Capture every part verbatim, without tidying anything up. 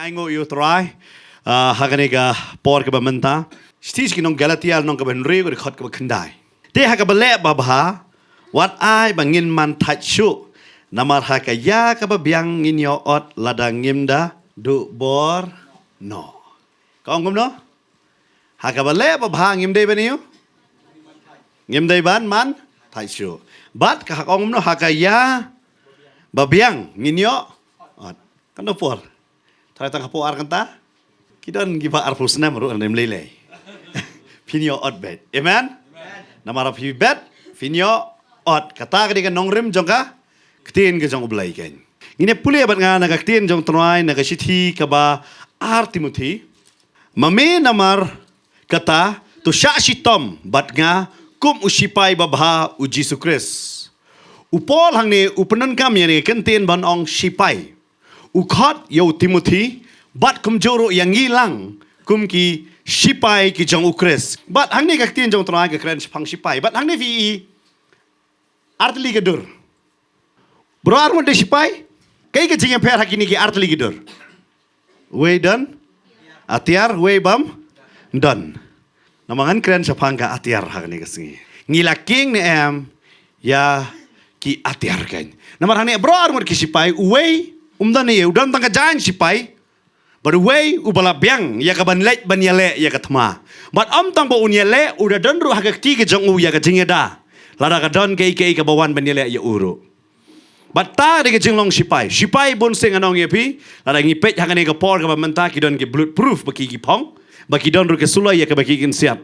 Ai nguh ïa u Trai, ah, ha kane ka por kaba mynta. Shithi sha ki nong Galatia lynnong kaba hynriew ka dkhot kaba khyndai. Te ha kaba leh babha, wat ai ba ngin man thait shuh. Namar ha ka ïa kaba biang ngin ïoh ot lada ngim da duh bor noh. Ka ong kumno? Ha kaba leh babha ngim dei ban ïoh. Ngim dei ban man thait shuh. Bad ka ha ka ong kumno ha ka ïa ba biang ngin ïoh ot. Kan da por. Trai tang hapoh ar kynta. Ki don kiba arphew snem ruh ngim lei lei. Phin ïoh ot beit. Amen. Namar phi bet phin ïoh ot. Kata ka dei ka nongrim jong ka ktien ka jong U Blei keiñ. Ngin ïa pule bad nga na ka ktien jong u Trai na ka shithi kaba ar Timothi. Ma me namar kata to shah shitom bad nga kum u shipai babha u Jisu Khrist. U Paul hangne u pyndonkam ïa kane ka kyntien ban ong shipai. U khot ïa u Timothi bad kumjuh ruh ïa ngi lang kum ki shipai ki jong u Khrist. Bad hangne ka ktien jong u Trai ka kren shaphang shipai. Bad hangne phi i artylli ka dur. Baroh arngut dei shipai. Kaei ka jingïapher ha kine ki artylli ki dur? Wei don atiar, wei bym don. Namar ngan kren shaphang ka atiar ha kane ka sngi. Ngi la kieng ne em ïa ki atiar keiñ? Namar hangne baroh arngut ki shipai, uwei um don ne, u don tang ka jaiñ shipai. Bad uwei uba la biang ïa kaban leit ban ïaleh ïa ka thma. Bad ym tang ba un ïaleh, u da don ruh ha ka kti ka jong u ïa ka jingïada. Lada ka don kaei kaei kaba wan ban ïaleh ïa u ruh. Bad ta dei ka jinglong shipai. Shipai bun sien ngan ong ïa phi, lada ngi peit ha kane ka por kaba mynta ki don ki bulletproof ba ki ki phong, ba ki don ruh ki suloi ïa kaba ki kin siat.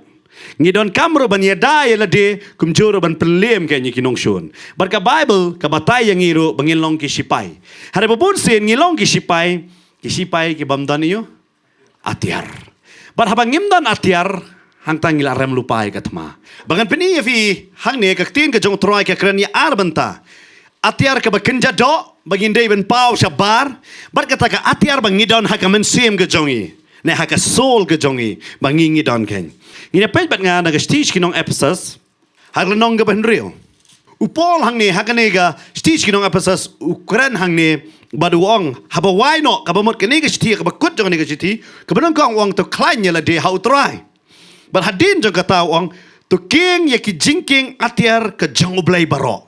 Ngi donkam ruh ban ïada ïa lade, kumjuh ruh ban pynlem keiñ ïa ki nongshun. Bad ka Baibl ka batai ïa ngi ruh ba ngin long ki shipai. Hynrei ba bun sien ngi long ki shipai, ki shipai ki bym don ïa u atiar. Bad haba ngim don atiar, hangta ngi la rem lypa ïa ka thma. Ba ngan pyni ïa phi hangne ka ktien ka jong u Trai ka kren ïa ar bynta. Atiar kaba kynja doh ba ngin dei ban paw shabar, bad kata ka atiar ba ngi don ha ka mynsiem ka jong ngi, ne ha ka soul ka jong ngi, ba ngi ngi don keiñ. Ngin ïa peit bad nga na ka shithi sha ki nong Ephesus. Ha ka lynnong kaba hynriew. U Paul hangne ha kane ka shithi sha ki nong Ephesus u kren hangne bad u ong, haba wai noh, kaba mut kane ka shithi, kaba kut jong kane ka shithi, kaba nyngkong u ong to khlaiñ ïa lade ha u Trai. Bad hadien jong kata u ong, to kieng ïa ki jingkieng atiar ka jong U Blei baroh.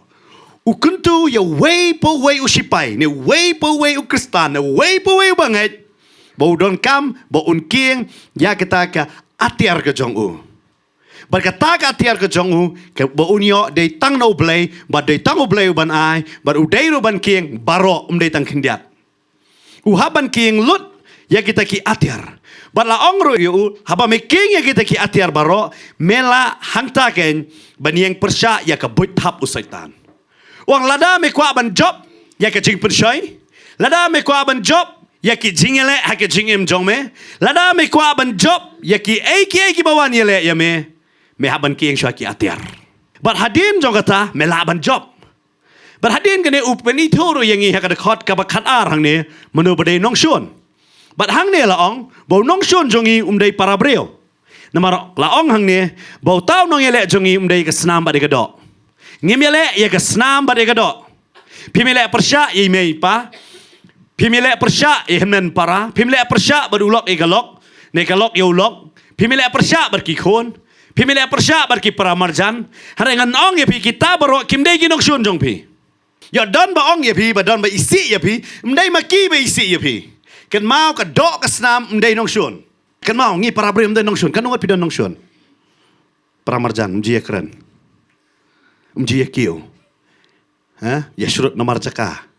U kyntu ïa uwei pa uwei u shipai, ne uwei pa uwei u Khristan, ne uwei pa uwei u bangeit, ba u donkam ba un kieng ïa kita ka atiar ka jong u. Bad kata ka atiar ka jong u, kaba un ïoh dei tang na U Blei, bad dei tang U Blei u ban ai, bad u dei ruh ban kieng baroh, um dei tang khyndiat. U hap ban kieng lut ïa kita ki atiar. Bad la ong ruh ïa u, haba me kieng ïa kita ki atiar baroh, me lah hangta keiñ ban ïeng pyrshah ïa ka buit thap u Soitan. U ong lada me kwah ban jop ïa ka jingpynshoi, lada me kwah ban jop ïa ki jingïaleh ha ka jingim jong me, lada me kwah ban jop ïa kiei kiei kiba wan ïaleh ïa me, me hap ban kieng shuwa ki atiar. Bad hadien jong kata me lah ban jop. Bad hadien kane u pynithuh ruh ïa ngi ha ka dkhot kaba khatar hangne, mano ba dei nongshun. Bad hangne la ong ba u nongshun jong ngi um dei para briew. Namar la ong hangne ba uta u nongïaleh jong ngi um dei ka snam bad ïa ka doh. Ngim ïaleh ïa ka snam bad ïa ka doh. Phim ïaleh pyrshah ïa i mei i pa. Phim ïaleh pyrshah ïa i hynmen para. Phim ïaleh pyrshah bad u lok ïa ka lok, ne ka lok ïa u lok. Phim ïaleh pyrshah bad ki khun. Phim ïaleh pyrshah bad ki para marjan. Hynrei ngan ong ïa phi, kita baroh kim dei ki nongshun jong phi. Ïoh don ba ong ïa phi, ba don ba isih ïa phi, ym dei ma ki ba isih ïa phi. Kynmaw ka doh ka snam ym dei nongshun. Kynmaw ngi para briew ym dei nongshun, katno ngut phi don nongshun? Para marjan, ym ju ïakren. Ym ju ïakiew. Ha? Ïashrut namar jaka.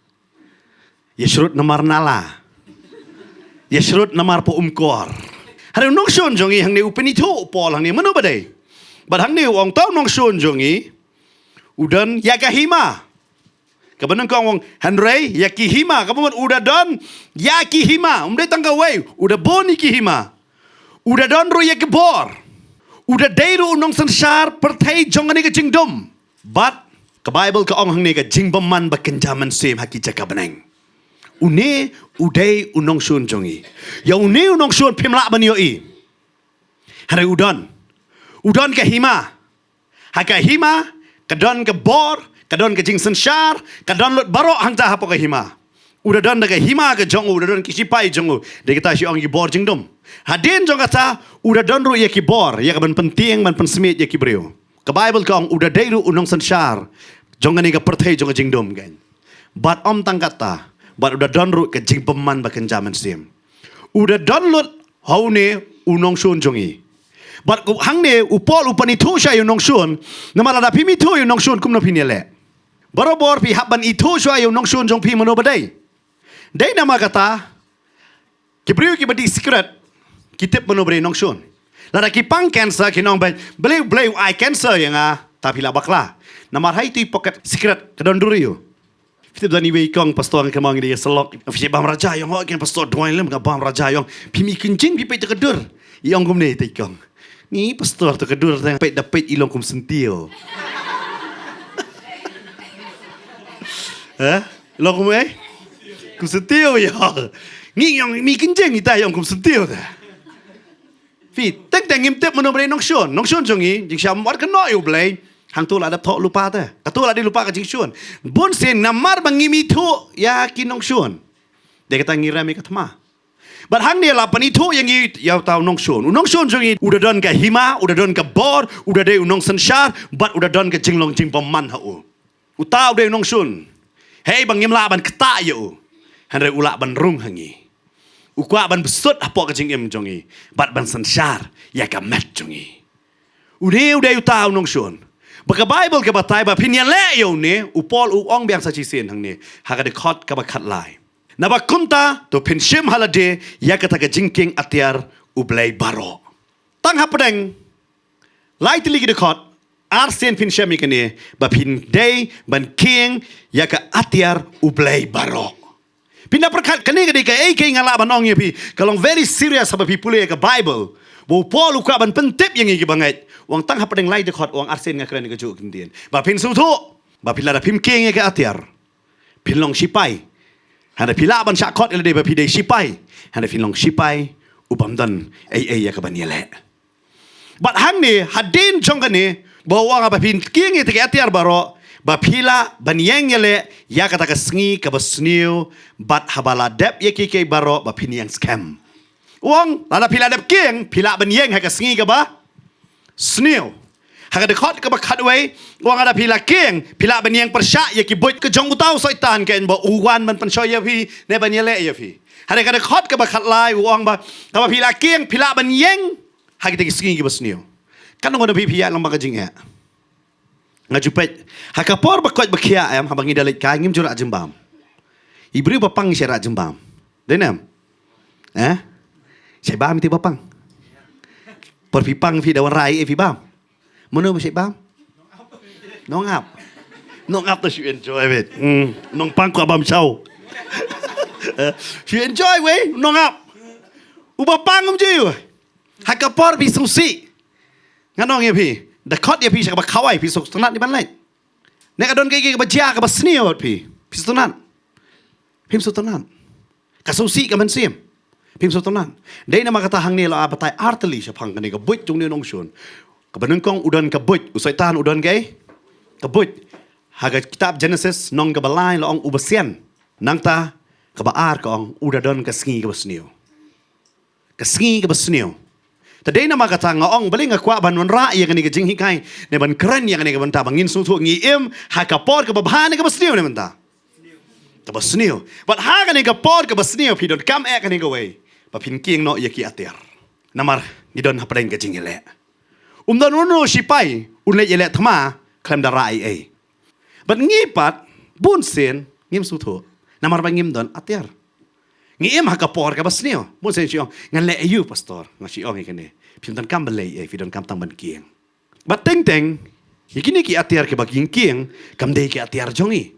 Ïashrut namar nala. Ïashrut namar pa umkor. Hynrei u nongshun jong ngi hangne u pynithuh u Paul hangne mano ba dei. Bad hangne u ong uta u nongshun jong ngi u don ïa ka hima. Kaba nyngkong u ong hynrei ïa ki hima, kaba mut u da don ïa ki hima, um dei tang kawei, u da bun ïa ki hima. U da don ruh ïa ki bor. U da dei ruh u nongsynshar pyrthei jong kane ka jingdum. Bad ka Baibl ka ong hangne ka jingbymman ba kynja mynsiem ha ki jaka bneng. Une u dei u nongshun jong ngi. Ïa une u nongshun phim lah ban ïohi. Hynrei u don. U don ka hima. Ha ka hima ka don ka bor, ka don ka jingsynshar, ka don lut baroh hangta hapoh ka hima. U da don da ka hima ka jong u, u da don ki shipai jong u. Dei kata shi ong ki bor jingdum. Hadien jong kata, u da don ruh ïa ki bor, ïa ka ban pyntieng, ban pynsmiej ïa ki briew. Ka Baibl ka ong u da dei ruh u nongsynshar jong kane ka pyrthei jong ka jingdum kein. Bad ym tang kata, bad u da don ruh ka jingbymman ba kynja mynsiem. U da don lut ha une u nongshun jong ngi. Bad ku hangne u Paul u pynithuh shuwa ïa u nongshun, namar lada phim ithuh ïa u nongshun kumno phin ïaleh. Barabor phi hap ban ithuh shuwa ïa u nongshun jong phi mano ba dei. Dei namar kata, ki briew kiba dih sikret, ki tip mano ba dei nongshun. Lada ki pang cancer, ki ong ba, balei, balei u ai cancer ïa nga, ta phi la bakla. Namar ha itu i pocket sikret, ka don dur ïa u. Phi tip don iwei i kong pastor nga kynmaw ngi dei ïa salok. Phi bam raja ïong, ho ken pastor duwai lem nga bam raja ïong. Phim i kynjing phi peit da ka dur. I ong kumne ita i kong. Ni pastor to ka dur tang peit da peit i long kum syntiew. Eh? Long kum eh? Kum syntiew ïa. Ngi ïong mi kynjing ita ïong kum syntiew ta. Phi, teng teng ngim tip mano ba dei nongshun. Nongshun jong ngi, jingshah wad kynnoh ïa U Blei. Hangto la dep thoh lypa te. Kato la dei lypa ka jingshun. Bun sien namar ba ngim ithuh ïa ki nongshun. Dei kata ngi rem ïa ka thma. Bad hangne la pynithuh ïa ngi ïa uta u nongshun. U nongshun jong ngi, u da don ka hima, u da don ka bor, u da dei u nongsynshar, bad u da don ka jinglong jingbymman ha u. Uta u dei u nongshun. Hei ba ngim lah ban ktah ïa u. Hynrei u lah ban rung ha ngi. U kwah ban bsut hapoh ka jingim jong ngi. Bad ban synshar ïa ka met jong ngi. Une u dei uta u nongshun. Ba ka Baibl ka batai ba phin ïaleh ïa une, u Paul u ong biang sa shisien hangne. Ha ka dkhot kaba khatlai. Naba kumta, to phin shim ha lade, ïa kata ka jingkieng atiar U Blei baroh. Tang hapdeng, lai tylli ki dkhot, arsien phin shim ïa kane, ba phin dei, ban kieng, ïa ka atiar U Blei baroh. Phin da pyrkhat kane ka dei kaei kaei nga lah ban ong ïa phi, ka long very serious haba phi pule ïa ka Baibl. Ba u Paul u kwah ban pyntip ïa ngi kiba ngeit. U ong tang hapdeng lai dkhot, u ong arsien nga kren ïa kajuh ka ktien. Ba phin sngewthuh, ba phi lada phim kieng ïa ka atiar. Phin long shipai. Hynrei phi lah ban shah khot ïa lade ba phi dei shipai. Hynrei phin long shipai. U bym don ei ei ïa ka ban ïaleh. Bad hangne, hadien jong kane, ba u ong ba phin kieng ïa kata ka atiar baroh, ba phi lah ban ïeng ïaleh, ïa kata ka sngi kaba sniew, bad haba la dep ïa kiei kiei baroh, ba phin ïeng skhem. U ong, lada phi la dep kieng, phi lah ban ïeng ha ka sngi kaba sniew. Ha ka dkhot kaba khatwei, u ong lada phi la kieng, phi lah ban ïeng pyrshah ïa ki buit ka jong uta u Soitan kein ba u wan ban pynshoi ïa phi, ne ban ïaleh ïa phi. Hynrei ka dkhot kaba khatlai, u ong ba, haba phi la kieng, phi lah ban ïeng, ha kita ki sngi kiba sniew. Katno ngan ong phi phi ïaid lang bad ka jingeh. Nga ju peit. Ha ka por ba koit ba khiah em, haba ngi da leit kai, ngim ju rah jingbam. I briew ba pang shait rah jingbam. Dei ne em? Eh? Shait bam iti ba pang. Por phi pang phi da wanrah ei ei phi bam. Mano ba shait bam? Nongap. Nongap to shu enjoy wei. Hmm. Nongpang kwah bam shaw. Eh, shu enjoy wei, nongap. U ba pang um ju. Ha ka por phi sngewsih. Ngan ong ïa phi, da khot ïa phi sha kaba khawai phi sngewtynnat ne ban leit? Ne ka don kaei kaei kaba jia kaba sniew bad phi, phi sngewtynnat? Phim sngewtynnat. Ka sngewsih ka mynsiem. Phim sngewtynnat. Dei namar kata hangne la batai artylli shaphang kane ka buit jong une u nongshun. Kaba nyngkong u don ka buit, u Soitan u don kaei? Ka buit. Ha ka kitab Genesis nong kaba lai la ong u ba sian. Nangta kaba ar ka ong u da don ka sngi kaba sniew. Ka sngi kaba sniew. Te dei namar kata nga ong balei nga kwah ban wanrah ïa kane ka jinghikai ne ban kren ïa kane ka bynta ba ngin sngewthuh ngi im ha ka por kaba bha ne kaba sniew ne mynta. Kaba sniew. Bad ha kane ka por kaba sniew phi donkam eh kane kawei ba phin kieng noh ïa ki atiar. Namar ngi don hapdeng ka jingïaleh. Um don uno shipai un leit ïaleh thma khlem da rah ei ei. Bad ngi pat bun sien ngim sngewthuh namar ba ngim don atiar. Ngi im ha ka por kaba sniew. Bun sien shu ong ngan leh aïu pastor, nga shu ong ïa kane. Phim donkam ban leh ei ei, phi donkam tang ban kieng. Bad teng teng ïa kine ki atiar kiba ngin kieng kam dei ki atiar jong ngi.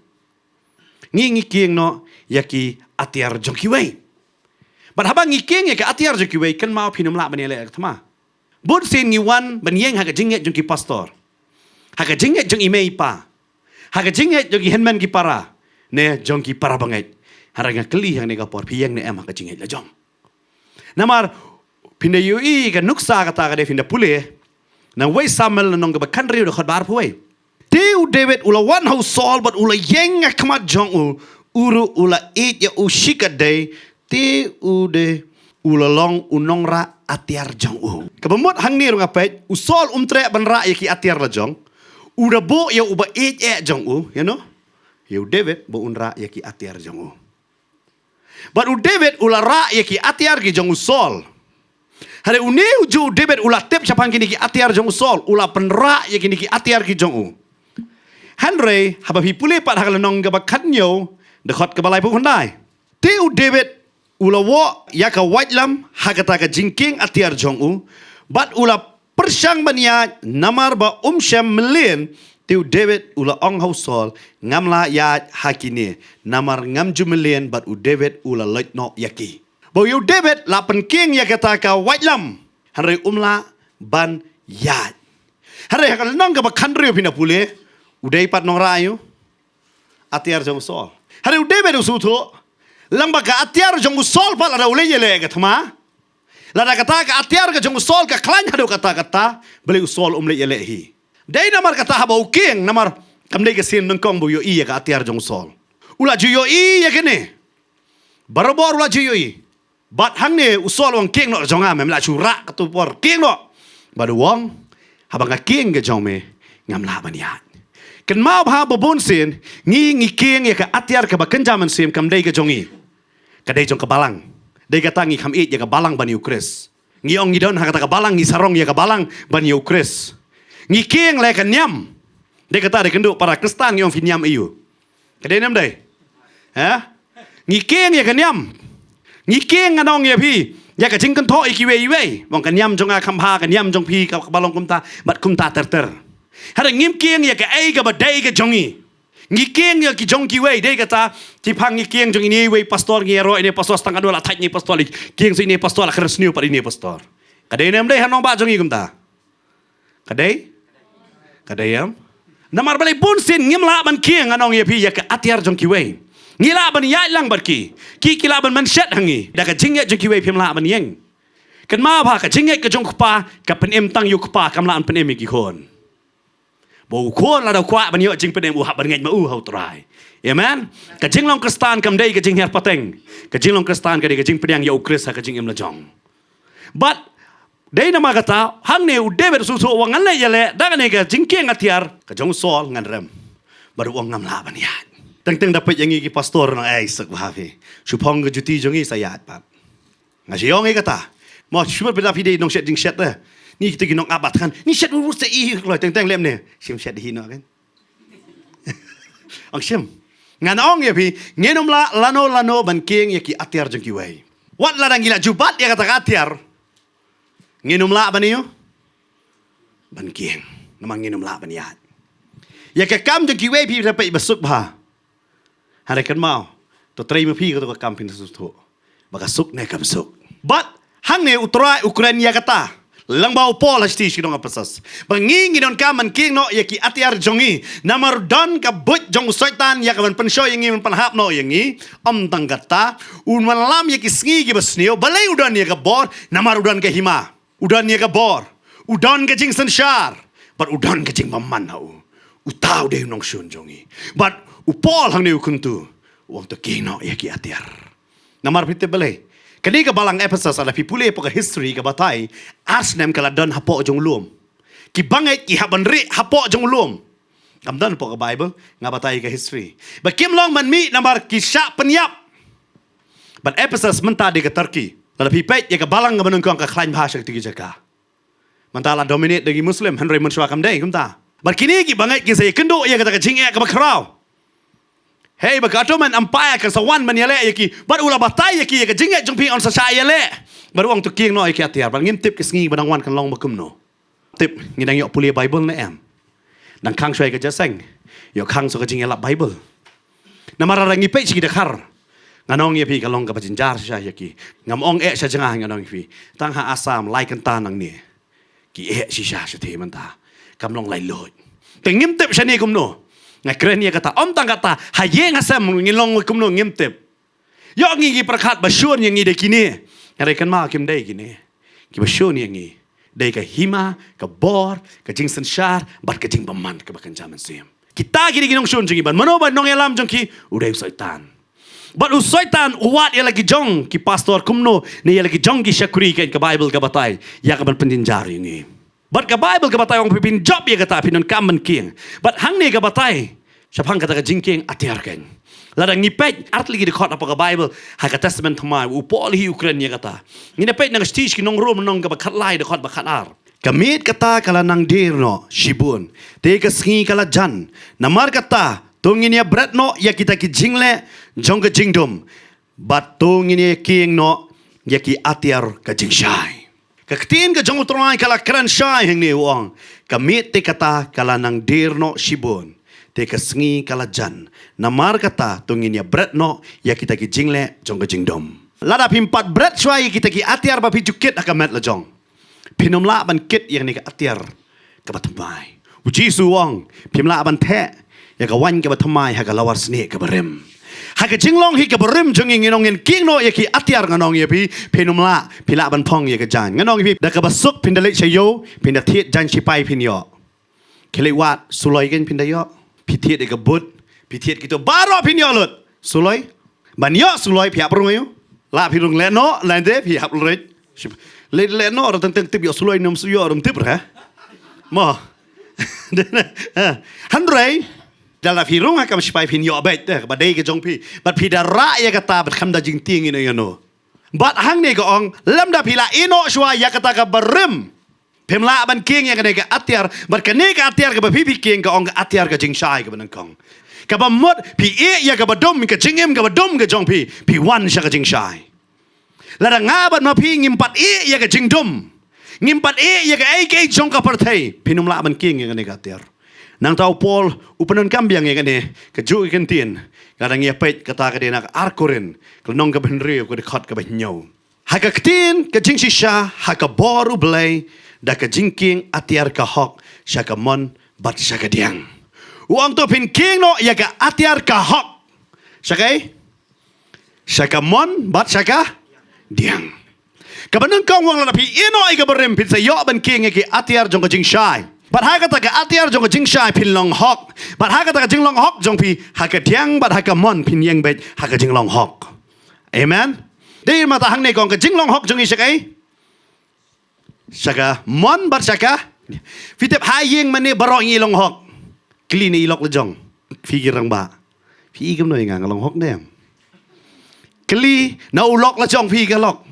Ngi ngi kieng noh ïa ki atiar jong kiwei. Bad haba ngi kieng ïa ki atiar jong kiwei kynmaw phin ym lah ban ïaleh thma. Bun sien ngi wan ban ïeng ha ka jingngeit jong ki pastor, ha ka jingngeit jong i mei i pa, ha ka jingngeit jong ki hynmen ki para ne jong ki para bangeit. Hynrei nga kylli hangne ka por phi ïeng ne em ha ka jingngeit la jong? Namar phin da ïohi ka nuksa kata ka dei phin da pule na wei Samuel na nong kaba khathynriew da khot ba arphew wei. Te u David u la wan ha u Saul bad u la ïeng ha khmat jong u, u ruh u la ïeit ïa u shikatdei, te u de u la long u nongrah atiar jong u. Kaba mut hangne ruh nga peit, u Saul um treh ban rah ïa ki atiar la jong. U da buh ïa uba ïeit eh jong u, you know? Ïa u David ba un rah ïa ki atiar jong u. Bad u David u la rah ïa ki atiar ki jong u Saul. Hynrei une u ju u David u la tip shaphang kine ki atiar jong u Saul, u la pynrah ïa kine ki atiar ki jong u. Hynrei haba phi pule pat ha ka lynnong kaba khathynñiew, dkhot kaba laiphew khyndai. Te u David u la wad ïa ka waitlam ha kata ka jingkieng atiar jong u, bad u la pyrshang ban ïaid, namar ba um shym mlien. Te u David u la ong ha u Saul, ngam lah ïaid ha kine, namar ngam ju mlien. Bad u David u la leit noh ïa ki. Ba u David la pynkieng ïa kata ka waitlam, hynrei um lah ban ïaid. Hynrei ha ka lynnong kaba khathynriew phin ïa pule, u dei pat nongrah ïa u atiar jong u Saul. Hynrei u David u sngewthuh, lyngba ka atiar jong u Saul pat lada u leit ïaleh ka thma, lada kata ka atiar ka jong u Saul ka khlaiñ haduh katta katta, balei u Saul um leit ïaleh hi? Dei namar kata haba u kieng, namar kam dei ka sien nyngkong ba u ïohi ïa ka atiar jong u Saul. U la ju ïohi ïa kane. Barabor u la ju ïohi. Bad hangne u Saul u ong, kieng noh jong nga, mem lah shu rah katto por, kieng noh. Bad u ong, haba nga kieng ka jong me, ngam lah ban ïaid. Kynmaw bha ba bun sien ngi, ngi kieng ïa ka atiar kaba kynja mynsiem, kam dei ka jong ngi. Ka dei jong ka balang. Dei kata ngi kham ïeit ïa ka balang ban ïa u Khrist. Ngi ong ngi don ha kata ka balang, ngi sarong ïa ka balang ban ïa u Khrist. Ngi kieng la ïa ka niam. Dei kata dei kynduh para Khristan ngi ong phi niam ïa u. Ka dei ne em dei? Ha? Ngi kieng ïa ka niam. Ngi kieng, ngan ong ïa phi, ïa ka jingkynthoh ïa kiwei kiwei. Ba ong ka niam jong nga kham bha, ka niam jong phi ka, kaba long kumta, bad kumta ter ter. Hynrei ngim kieng ïa kaei kaba dei ka jong ngi. Ngi kieng ïa ki jong kiwei, dei kata, ki pang ngi kieng jong ine iwei pastor, ngi ïaroh ine pastor, tang katno la thait ine pastor, kieng sha ine pastor, la kren sniew pat ine pastor. Ka dei ne em dei ha nongbah jong ngi kumta? Ka dei? Ka dei em? Namar balei bun sien ngim lah ban kieng, ngan ong ïa phi, ïa ka atiar jong kiwei. Ngi lah ban ïaid lang bad ki. Ki, ki lah ban mynshet ha ngi. Da ka jingïeit jong kiwei phim lah ban ïeng. Kynmaw bha, ka jingïeit ka jong u kpa ka pynim tang ïa u kpa, kam lah ban pynim ïa ki khun. Ba u khun lada u kwah ban ïoh jingpynim u hap ban ngeit ma u ha u Trai. Amen. Ka jinglong Khristan kam dei ka jinghiar pateng. Ka jinglong Khristan ka dei ka jingpdiang ïa u Khrist ha ka jingim la jong. Bad dei namar kata, hangne u David u sngewthuh ba ngan leit ïaleh da kane ka jingkieng atiar ka jong u Saul, ngan rem. Bad u ong ngam lah ban ïaid. Teng teng da peit ïa ngi ki pastor nang, ei, suk bha phi. Shu phong ka juti jong ngi sa ïaid pat. Nga shu ong ïa kata. Mo shu bad phi dei nong shet jingshet te. Ngi kito ki nong abat kan. Ngi shet wut wut sa i kloi, teng teng lem ne. Shim shet hi noh kan. Ong shim. Ngan ong ïa phi, ngin ym lah lano lano ban kieng ïa ki atiar jong kiwei. Wat lada ngi la ju bat ïa kata ka atiar, ngin ym lah ban ïoh ban kieng. Namar ngin ym lah ban ïaid. Ïa ka kam jong kiwei phi da peit ba suk bha. Hynrei kynmaw, to trei ma phi kato ka kam phin sngewthuh ba ka suk ne kam suk. Bad hangne u Trai u kren ïa kata lyngba u Paul ha shithi sha ki nong Ephesus, ba ngi ngi donkam ban kieng noh ïa ki atiar jong ngi. Namar u don ka buit jong u Soitan ïa ka ban pynshoi ïa ngi, ban pynhap noh ïa ngi. Ym tang kata, un wanlam ïa ki sngi kiba sniew. Balei u don ïa ka bor? Namar u don ka hima. U don ïa ka bor, u don ka jingsynshar, bad u don ka jingbymman ha u. Uta u dei u nongshun jong ngi. Bad u Paul hangne u kyntu, u ong to kieng noh ïa ki atiar. Namar phi tip balei? Kane ka balang Ephesus, lada phi pule hapoh ka history ka batai, ar snem ka la don hapoh jong u lum. Ki bangeit ki hap ban rieh hapoh jong u lum. Kam don hapoh ka Bible, nga batai ka history. Ba kim long ban mih namar ki shah pynïap. Bad Ephesus mynta dei ka Turkey. Lada phi peit ïa ka balang kaba nyngkong ka khlaiñ bha sha kito ki jaka. Mynta la dominate da ki Muslim, hynrei mynshuwa kam dei kumta. Bad kine ki bangeit kin sa ïakynduh ïa kata ka jingeh kaba khraw. Hei, ba ka Ottoman Empire kan sa wan ban ïaleh ïa ki. Bad u la batai ïa ki, ïa ka jingeh jong phi yn sa shah ïaleh. Bad u ong to kieng noh ïa ki atiar. Bad ngim tip ka sngi ba dang wan kan long ba kumno. Tip, ngi dang ïoh pule Bible ne em? Dang khang shuwa ïa ka jingïaseng, ïoh khang shuwa ka jingïalap Bible. Namar lada ngi peit sha ki dkhar, ngan ong ïa phi ka long kaba jynjar shisha ïa ki. Ngam ong eh sha jong nga, ngan ong ïa phi, tang ha Assam lai kynta nangne ki eh shisha shathie mynta. Kam long laitluid. Te ngim tip shane kumno. Nga kren ïa kata, ym tang kata, ha ïing ha sem ngin long kumno ngim tip. Ïoh ngi ki pyrkhat ba shun ïa ngi dei kine. Hynrei kynmaw kim dei kine. Kiba shun ïa ngi dei ka hima, ka bor, ka jingsynshar bad ka jingbymman kaba kynja mynsiem. Kita ki dei ki nongshun jong ngi, bad mano ba nongïalam jong ki? U dei u Soitan. Bad u Soitan u wad ïa la ki jong ki pastor kumno, ne ïa la ki jong ki shakri, kein ka Baibl ka batai ïa ka ban pynjynjar ïa ngi. Bad ka Baibl ka batai ong phi phin jop ïa kata, phin donkam ban kieng. Bad hangne ka batai shaphang kata ka jingkieng atiar, kein. Lada ngi peit ar tylli ki dkhot hapoh ka Baibl ha ka Testament Thymmai, u Paul hi u kren ïa kata. Ngin ïa peit na ka shithi sha ki nong Rom, lynnong kaba khatlai, dkhot ba khatar. Ka miet kata ka la nang dier noh shibun, te ka sngi ka la jan. Namar kata to ngin ïa bret noh ïa kita ki jingleh jong ka jingdum, bad to ngin ïa kieng noh ïa ki atiar ka jingshai. Ka ktien ka jong U Trai ka la kren shai hangne, u ong, ka miet te kata ka la nang dier noh shibun, te ka sngi ka la jan. Namar kata to ngin ïa bret noh ïa kita ki jingleh jong ka jingdum. Lada phim pat bret shuwa ïa kita ki atiar ba phi ju kit ha ka met la jong, phin ym lah ban kit ïa kane ka atiar kaba thymmai. U Jisu u ong, phim lah ban theh ïa ka waiñ kaba thymmai ha ka lawar snieh kaba rim. Ha ka jinglong hi kaba rim jong ngi, ngi ong ngin kieng noh ïa ki atiar, ngan ong ïa phi, phin ym lah, phi lah ban phong ïa ka jaiñ. Ngan ong ïa phi, da kaba suk phin da leit sha ïew, phin da thied jaiñ sipai phin ïoh. Ki leit wad suloi, kein, phin da ïoh. Phi thied ïa ka but, phi thied kito baroh phin ïoh lut. Suloi. Ban ïoh suloi phi hap rung aïu? Lah phi rung lehnoh, lane te phi hap leit. Leh, lehnoh ruh teng teng tip ïoh suloi, ym ïoh ruh ym tip re, ha? Mo. Hynrei lada phi rung ha ka sipai phin ïoh beit te, kaba dei ka jong phi. Bad phi da rah ïa kata bad khlem da jingtieng ïano ïano. Bad hangne ka ong, lymda phi la ïeh noh shuwa ïa kata kaba rim, phim lah ban kieng ïa kane ka atiar. Bad kane ka atiar kaba phi, phi kieng, ka ong ka atiar ka jingshai kaba nyngkong. Kaba mut phi ïeh ïa kaba dum, ka jingim kaba dum ka jong phi, phi wan sha ka jingshai. Lada nga bad ma phi ngim pat ïeh ïa ka jingdum, ngim pat ïeh ïa kaei kaei jong ka pyrthei, phin ym lah ban kieng ïa kane ka atiar. Nangta u Paul u pyndonkam biang ïa kane kajuh ka ktien, lada ngi ïa peit kata ka dei na ka Ar Korinth, ka lynnong kaba hynriew, ka dkhot kaba hynñiew. Ha ka ktien ka jingshisha, ha ka bor U Blei, da ka jingkieng atiar ka hok sha ka mon bad sha ka diang. U ong to phin kieng noh ïa ka atiar ka hok sha kaei? Sha ka mon bad sha ka diang. Kaba nyngkong u ong lada phi ïeh noh ïa kaba rim, phin sa ïoh ban kieng ïa ki atiar jong ka jingshai. Bad ha kata ka atiar jong ka jingshai phin long hok. Bad ha kata ka jinglong hok jong phi, ha ka diang bad ha ka mon phin ïeng beit ha ka jinglong hok. Amen. Dei ma ta hangne ka ong ka jinglong hok jong ngi sha kaei? Sha ka mon bad sha ka. Phi tip ha ïing mane baroh ngi long hok. Kylli na i lok la jong, phi ki rangbah, phi i kumno ïa nga, nga long hok ne em? Kylli na u lok la jong, phi ka lok,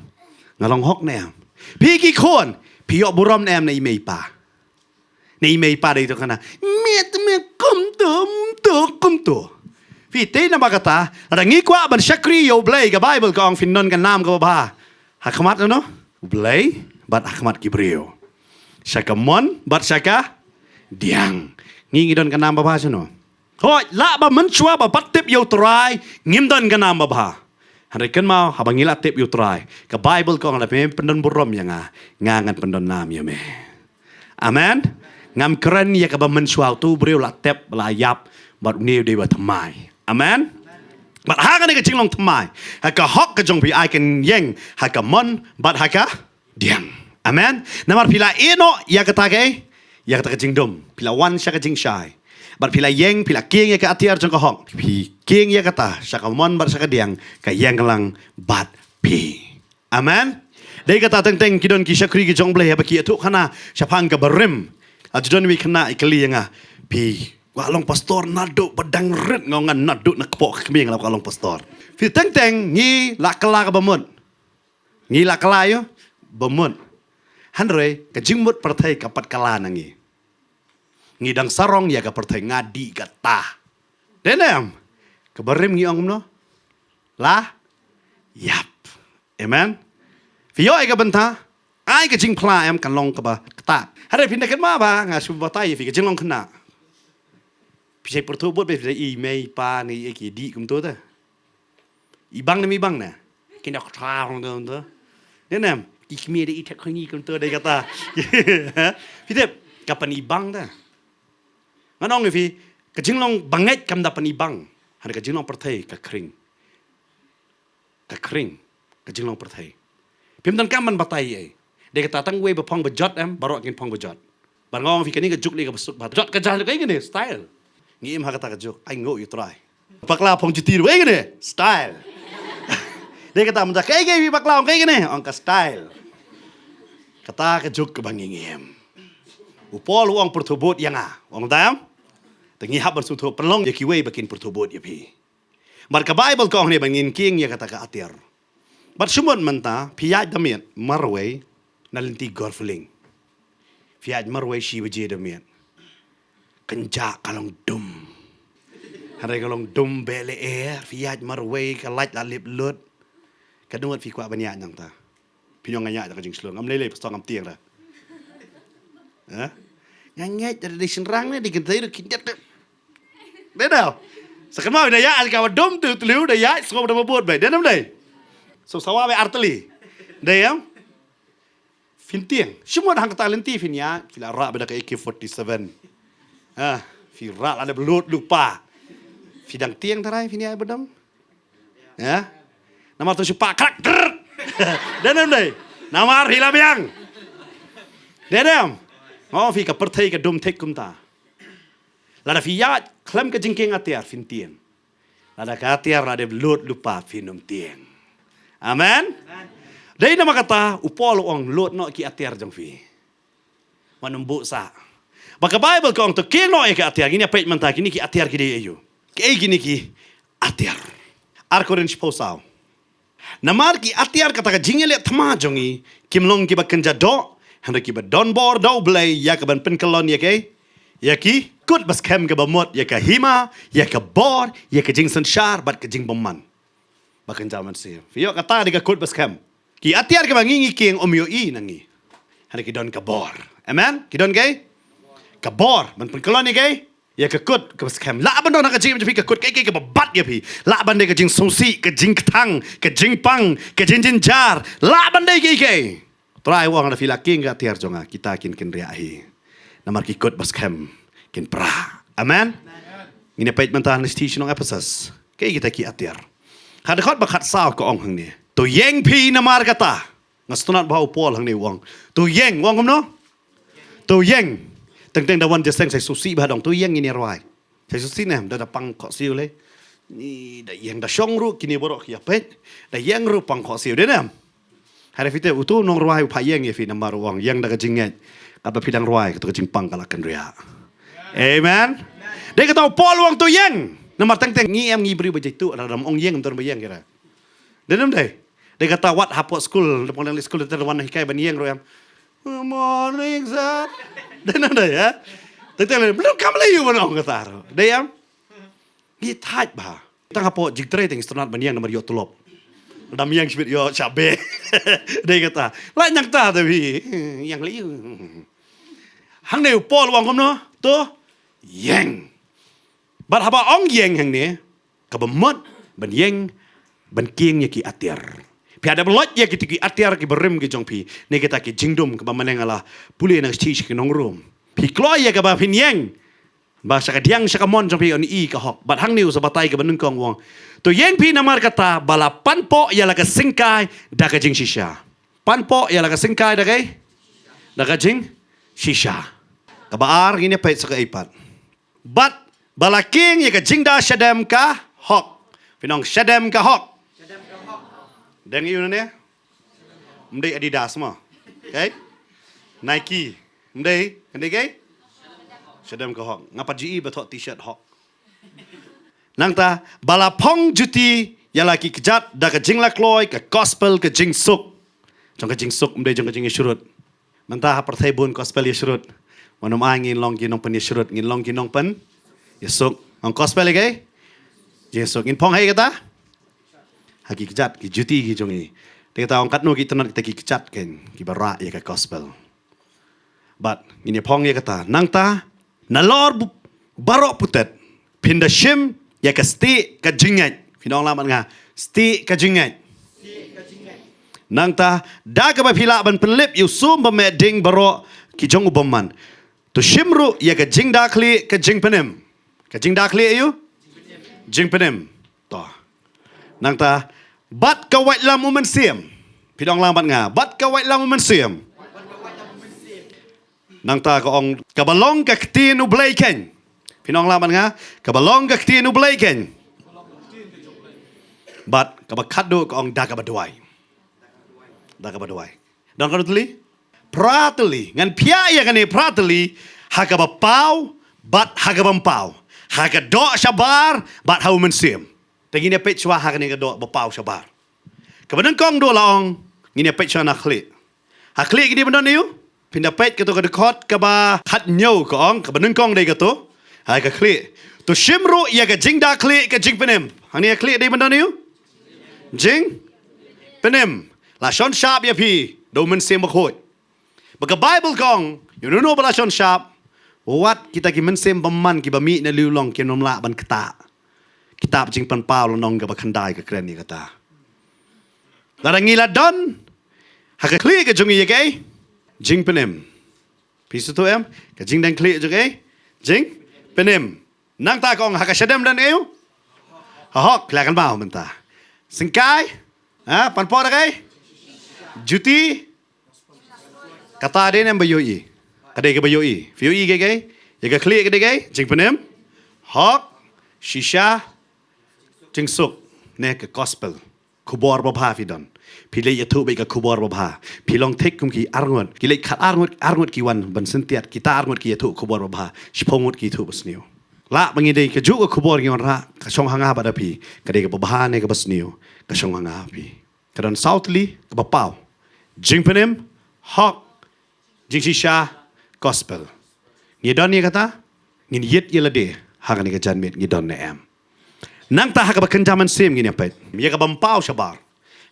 nga long hok ne em? Phi ki khun, phi ïoh burom ne em na i mei i pa? Na i mei i pa dei to khana, miet miet kumto, kumto, kumto. Phi tei na ba kata, lada ngi kwah ban shakri ïa U Blei, ka Baibl ka ong phin don ka nam kaba bha ha khmat, no, U Blei bad ha khmat ki briew. Sha ka mon bad sha ka diang. Ngi ngi don ka nam ba bha sha no? Hooid, lah ba mynshuwa ba pat tip ïa U Trai ngim don ka nam ba bha. Hynrei kynmaw, haba ngi la tip ïa U Trai, ka Baibl ka ong lada phim pyndon burom ïa nga, nga ngan pyndon nam ïa me. Amen. Ngam kren ïa kaba mynshuwa, uto u briew la tep, la ïap, bad une u dei ba thymmai. Amen. Bad ha kane ka jinglong thymmai, ha ka hok ka jong phi, ai kan ïeng ha ka mon bad ha ka diang. Amen. Namar phi la ïeh noh ïa kata ka, ïa kata ka jingdum, phi la wan sha ka jingshai. Bad phi la ïeng, phi la kieng ïa ka atiar jong ka hok, phi kieng ïa kata sha ka mon bad sha ka diang, ka ïeng lang bad phi. Amen. Dei kata teng teng ki don ki shakri ki jong U Blei haba ki ïathuh khana shaphang kaba rim. La ju don iwei i khynnah i kylli ïa nga, phi kwah long pastor naduh ba dang rit? Nga ong ngan naduh na kpoh ka kmie nga la kwah long pastor. Phi, teng teng ngi la kylla kaba mut. Ngi la kylla ïa ba mut. Hynrei ka jingmut pyrthei ka pat kylla na ngi. Ngi dang sarong ïa ka pyrthei, nga dih kata. Dei ne em? Kaba rim ngi ong kumno? La ïap. Amen. Phi ïoh ïa ka bynta, ai ka jingphla em, kan long kaba ktah. Hynrei phin da kynmaw ba nga shu batai ïa phi ka jinglong khynnah. Phi shait pyrthuh bud ba phi da i mei i pa ne i, ki dih kumto te. I bang ne, i bang ne? Ki na kthar kumto kumto. Dei ne em? Ki kmie dei i thep khynñi kumto dei kata. Phi tip, ka pynibang te. Ngan ong ïa phi, ka jinglong bangeit kam da pynibang. Hynrei ka jinglong pyrthei ka khring. Ka khring ka jinglong pyrthei. Phim donkam ban batai ei. Dei kata tang wei ba phong ba jot em, baroh kin phong ba jot. Ban nga ong phi kane ka juk dei kaba suk bha. Jot ka jaiñ ruh kaei kane, style. Ngi im ha kata ka juk, ai nguh ïa U Trai. Bakla phong juti ruh kaei kane, style. Dei kata mynta, kaei kaei phi bakla, ong kaei kane, ong ka style. Kata ka juk kaba ngi ngim. U Paul u ong pyrthuh bud ïa nga, ong tam. Te ngi hap ban sngewthuh pynlong ïa kiwei ba kin pyrthuh bud ïa phi. Bad ka Bible ka ong ne ba ngin kieng ïa kata ka atiar. Bad shu mut mynta phi ïaid da miet marwei na lynti Gorfling. Phi ïaid marwei shi baje da miet. Kynjah ka long dum. Hynrei ka long dum beh lyer, phi ïaid marwei ka light la lip lut. Ka dang wat phi kwah ban ïaid nangta. Phi ong nga ïaid da ka jingshlur, ngam lei lei pastor, ngam tieng da. Ha? Nga ngeit da dei shynrang ne dei kynthei ruh kin ïaid. Dei da. Sa kynmaw da ïaid ka wa dum tu tliu da ïaid sngewbha da ba bud bai. Dei nam dei. So sawa bai arteli. Dei em. Phin tieng. Shu mut hangta lynti phin ïaid, phi la rah bad ka A K forty-seven. Ha, phi rah la da blut lypa. Phi dang tieng tharai phin ïaid ba dum. Ya. Namar tu shu pa krak. Dei nam dei. Namar phi la biang. Dei nam. Ngo phi ka pyrthei ka dum thik kumta. Lada phi ïaid khlem ka jingkieng atiar phin tieng. Lada ka atiar la dep lut lypa phin ym tieng. Amen. Dei namar kata u Paul u ong lut noh ki atiar jong phi. Wat nym buh sah. Ba ka Bible ka ong to kieng noh ïa ki atiar, kine peit mynta kine ki atiar ki dei aïu. Kiei kine ki atiar. Ar Korinth shiphew saw. Namar ki atiar kata ka jingïaleh thma jong ngi kim long kiba kynja doh, hynrei kiba don bor da U Blei ïa kaban pynkyllon ïa ki, ïa ki kut ba skhem kaba mut ïa ka hima, ïa ka bor, ïa ka jingsynshar bad ka jingbymman. Ba kynja mynsiem. Phi ïoh kata dei ka kut ba skhem. Ki atiar kiba ngi ngi kieng um ïohi na ngi. Hynrei ki don ka bor. Amen. Ki don kaei? Ka bor ban pynkyllon ïa kaei? Ïa ka kut kaba skhem. Lah ban don ha ka jingim jong phi ka kut kaei kaei kaba bat ïa phi. Lah ban dei ka jingsngewsih, ka jingkthang, ka jingpang, ka jingjynjar. Lah ban dei kaei kaei. Trai u ong lada phi la kieng ka atiar jong nga kita kin kynriah hi. Namar ki kut ba skhem kin pra. Amen. Ngin ïa peit mynta na shithi shnong Ephesus. Kaei kita ki atiar. Ha dkhot ba khatsaw ka ong hangne. To ïeng phi namar kata. Nga sngewtynnat ba u Paul hangne u ong. To ïeng, u ong kumno? To ïeng. Teng teng da wan jingïaseng sa sngewsih ba dang to ïeng ngin ïa rwai. Sa sngewsih ne da da pang khohsiew lei. Ni da ïeng da shong ruh kine baroh ki ïa peit. Da ïeng ruh pang khohsiew dei ne. Hynrei phi te uto u nongrwai u phah ïeng ïa phi namar u ong ïeng da ka jingngeit. Katba phi dang rwai kato ka jingpang ka la kynriah. Amen. Dei kata u Paul u ong to ïeng. Namar teng teng ngi em ngi briew ba jaituh lada ym ong ïeng ym don ba ïeng ïa ra. Dei nam dei. Dei kata wat hapoh skul, da pong dang leit skul da wan hikai ban ïeng ruh em. Good morning sir. Dei nam dei ya. Dei te lei belum kam lei ïu ban ong kata ruh. Dei em. Ngi thait bha. Tang hapoh jingtrei te ngi sngewtynnat ban ïeng namar ïoh tulop. Dam ïeng shibit ïoh shabe. Dei kata. Lah nangta te phi. Ïeng lei ïu. Hangne u Paul u ong kumno? To ïeng. Bad haba ong ïeng hangne kaba mut ban ïeng ban kieng ïa ki atiar. Phi hap da bloit ïa kita ki atiar kiba rim ki jong phi. Ne kita ki jingdum kaba mynne nga la pule na ka shithi sha ki nong Rom. Phi kloi ïa kaba phin ïeng ba sha ka diang sha ka mon jong phi yn i ka hok. Bad hangne u sa batai kaba nyngkong u ong. To ïeng phi namar kata ba la panpoh ïa la ka syngkai da ka jingshisha. Panpoh ïa la ka syngkai da kaei? Da ka jingshisha. Kaba ar ngin ïa peit sa kaei pat. Bad ba la kieng ïa ka jingda shadem ka hok. Phin ong shadem ka hok. Dang ïu ne? Ym dei Adidas mo. Okay? Nike. Ym dei, kan dei kaei? Shadem ka hok. Nga pat ju i ba thoh t-shirt hok. Nangta ba la phong juti ïa la ki kjat da ka jinglakloi ka gospel ka jingsuk. Jong ka jingsuk ym dei jong ka jingïashrut. Mynta ha pyrthei bun gospel ïashrut. Wat nym ai ngin long ki nongpynïashrut, ngin long ki nongpynïasuk. Ong gospel ïa kaei? Jingsuk. Ngin phong ha kata? Ha ki kjat, ki juti ki jong ngi. Te kata ong katno ki tynnat kita ki kjat kein kiba rah ïa ka gospel. Bad ngin ïa phong ïa kata. Nangta nalor bu-, baroh putet phin da shim ïa ka stieh ka jingngeit. Phin ong lang bad nga stieh ka jingngeit. Nangta da kaba phi lah ban pynlip ïa u sum ba meh ding baroh ki jong u bymman. To shim ruh ïa ka jingda khlieh ka jingpynim. Ka jingda khlieh ïa u jingpynim. To. Nangta bad ka waitlam u mynsiem. Phi dang lang bad nga bad ka waitlam u mynsiem. Nangta ka ong kaba long ka ktien u Blei kein. Phi dang lang bad nga kaba long ka ktien u Blei kein. Bad Kaba khatduh ka ong da kaba duwai. Da kaba duwai. Don katno tylli? Phra tylli. Ngan phiah ïa kane phra tylli ha kaba paw bad ha kaba ym paw. Ha ka doh shabar bad ha u mynsiem. Te ngin ïa peit shuwa ha kane ka doh ba paw shabar. Kaba nyngkong duh la ong, ngin ïa peit shuwa na khlieh. Ha khlieh ki dei ban don aïu? Phin da peit kato ka dkhot kaba khathynñiew ka ong, kaba nyngkong dei kato. Ha ka khlieh. To shim ruh ïa ka jingda khlieh ka jingpynim. Hangne ha khlieh dei ban don aïu? Jingpynim. La shon shap ïa phi da u Mynsiem Bakhuid. Ba ka Baibl ka ong, ïa uno uno ba la shon shap, wat kita ki mynsiem bymman kiba mih na lieh long kin ym lah ban ktah. Kitab Jingpynpaw lynnong kaba khyndai ka kren ïa kata. Lada ngi la don ha ka khlieh ka jong ngi ïa kaei? Jingpynim. Phi sngewthuh em? Ka jingdon khlieh jong kaei? Jingpynim. Nangta ka ong ha ka shadem don aïu? Ha hok, la kan mau mynta. Syngkai? Ha, pan por da kaei? Juti? Kata dei ne em ba ïohi? Ka dei kaba ïohi. Phi ïohi kaei kaei? Ïa ka khlieh ka dei kaei? Jingpynim. Hok. Shisha. Jingsuk. Ne ka gospel. Khubor babha phi don. Phi leit ïathuh bad ka khubor babha. Phi long thik kum ki arngut. Ki leit khat arngut, arngut ki wan ban syntiat. Kita arngut ki ïathuh khubor babha. Shiphew ngut ki ïathuh basniew. Lah ba ngi dei kajuh ka khubor ngi wanrah. Ka shong ha nga bad ha phi. Ka dei kaba bha ne kaba sniew. Ka shong ha nga ha phi. Ka don saw tylli, kaba paw. Jingpynim, hok, jingshisha, gospel. Ngi don ïa kata, ngin ïit ïa lade, ha kane ka janmiet ngi don ne em. Nangta ha kaba kynja mynsiem ngin ïa peit. Ïa kaba ym paw shabar.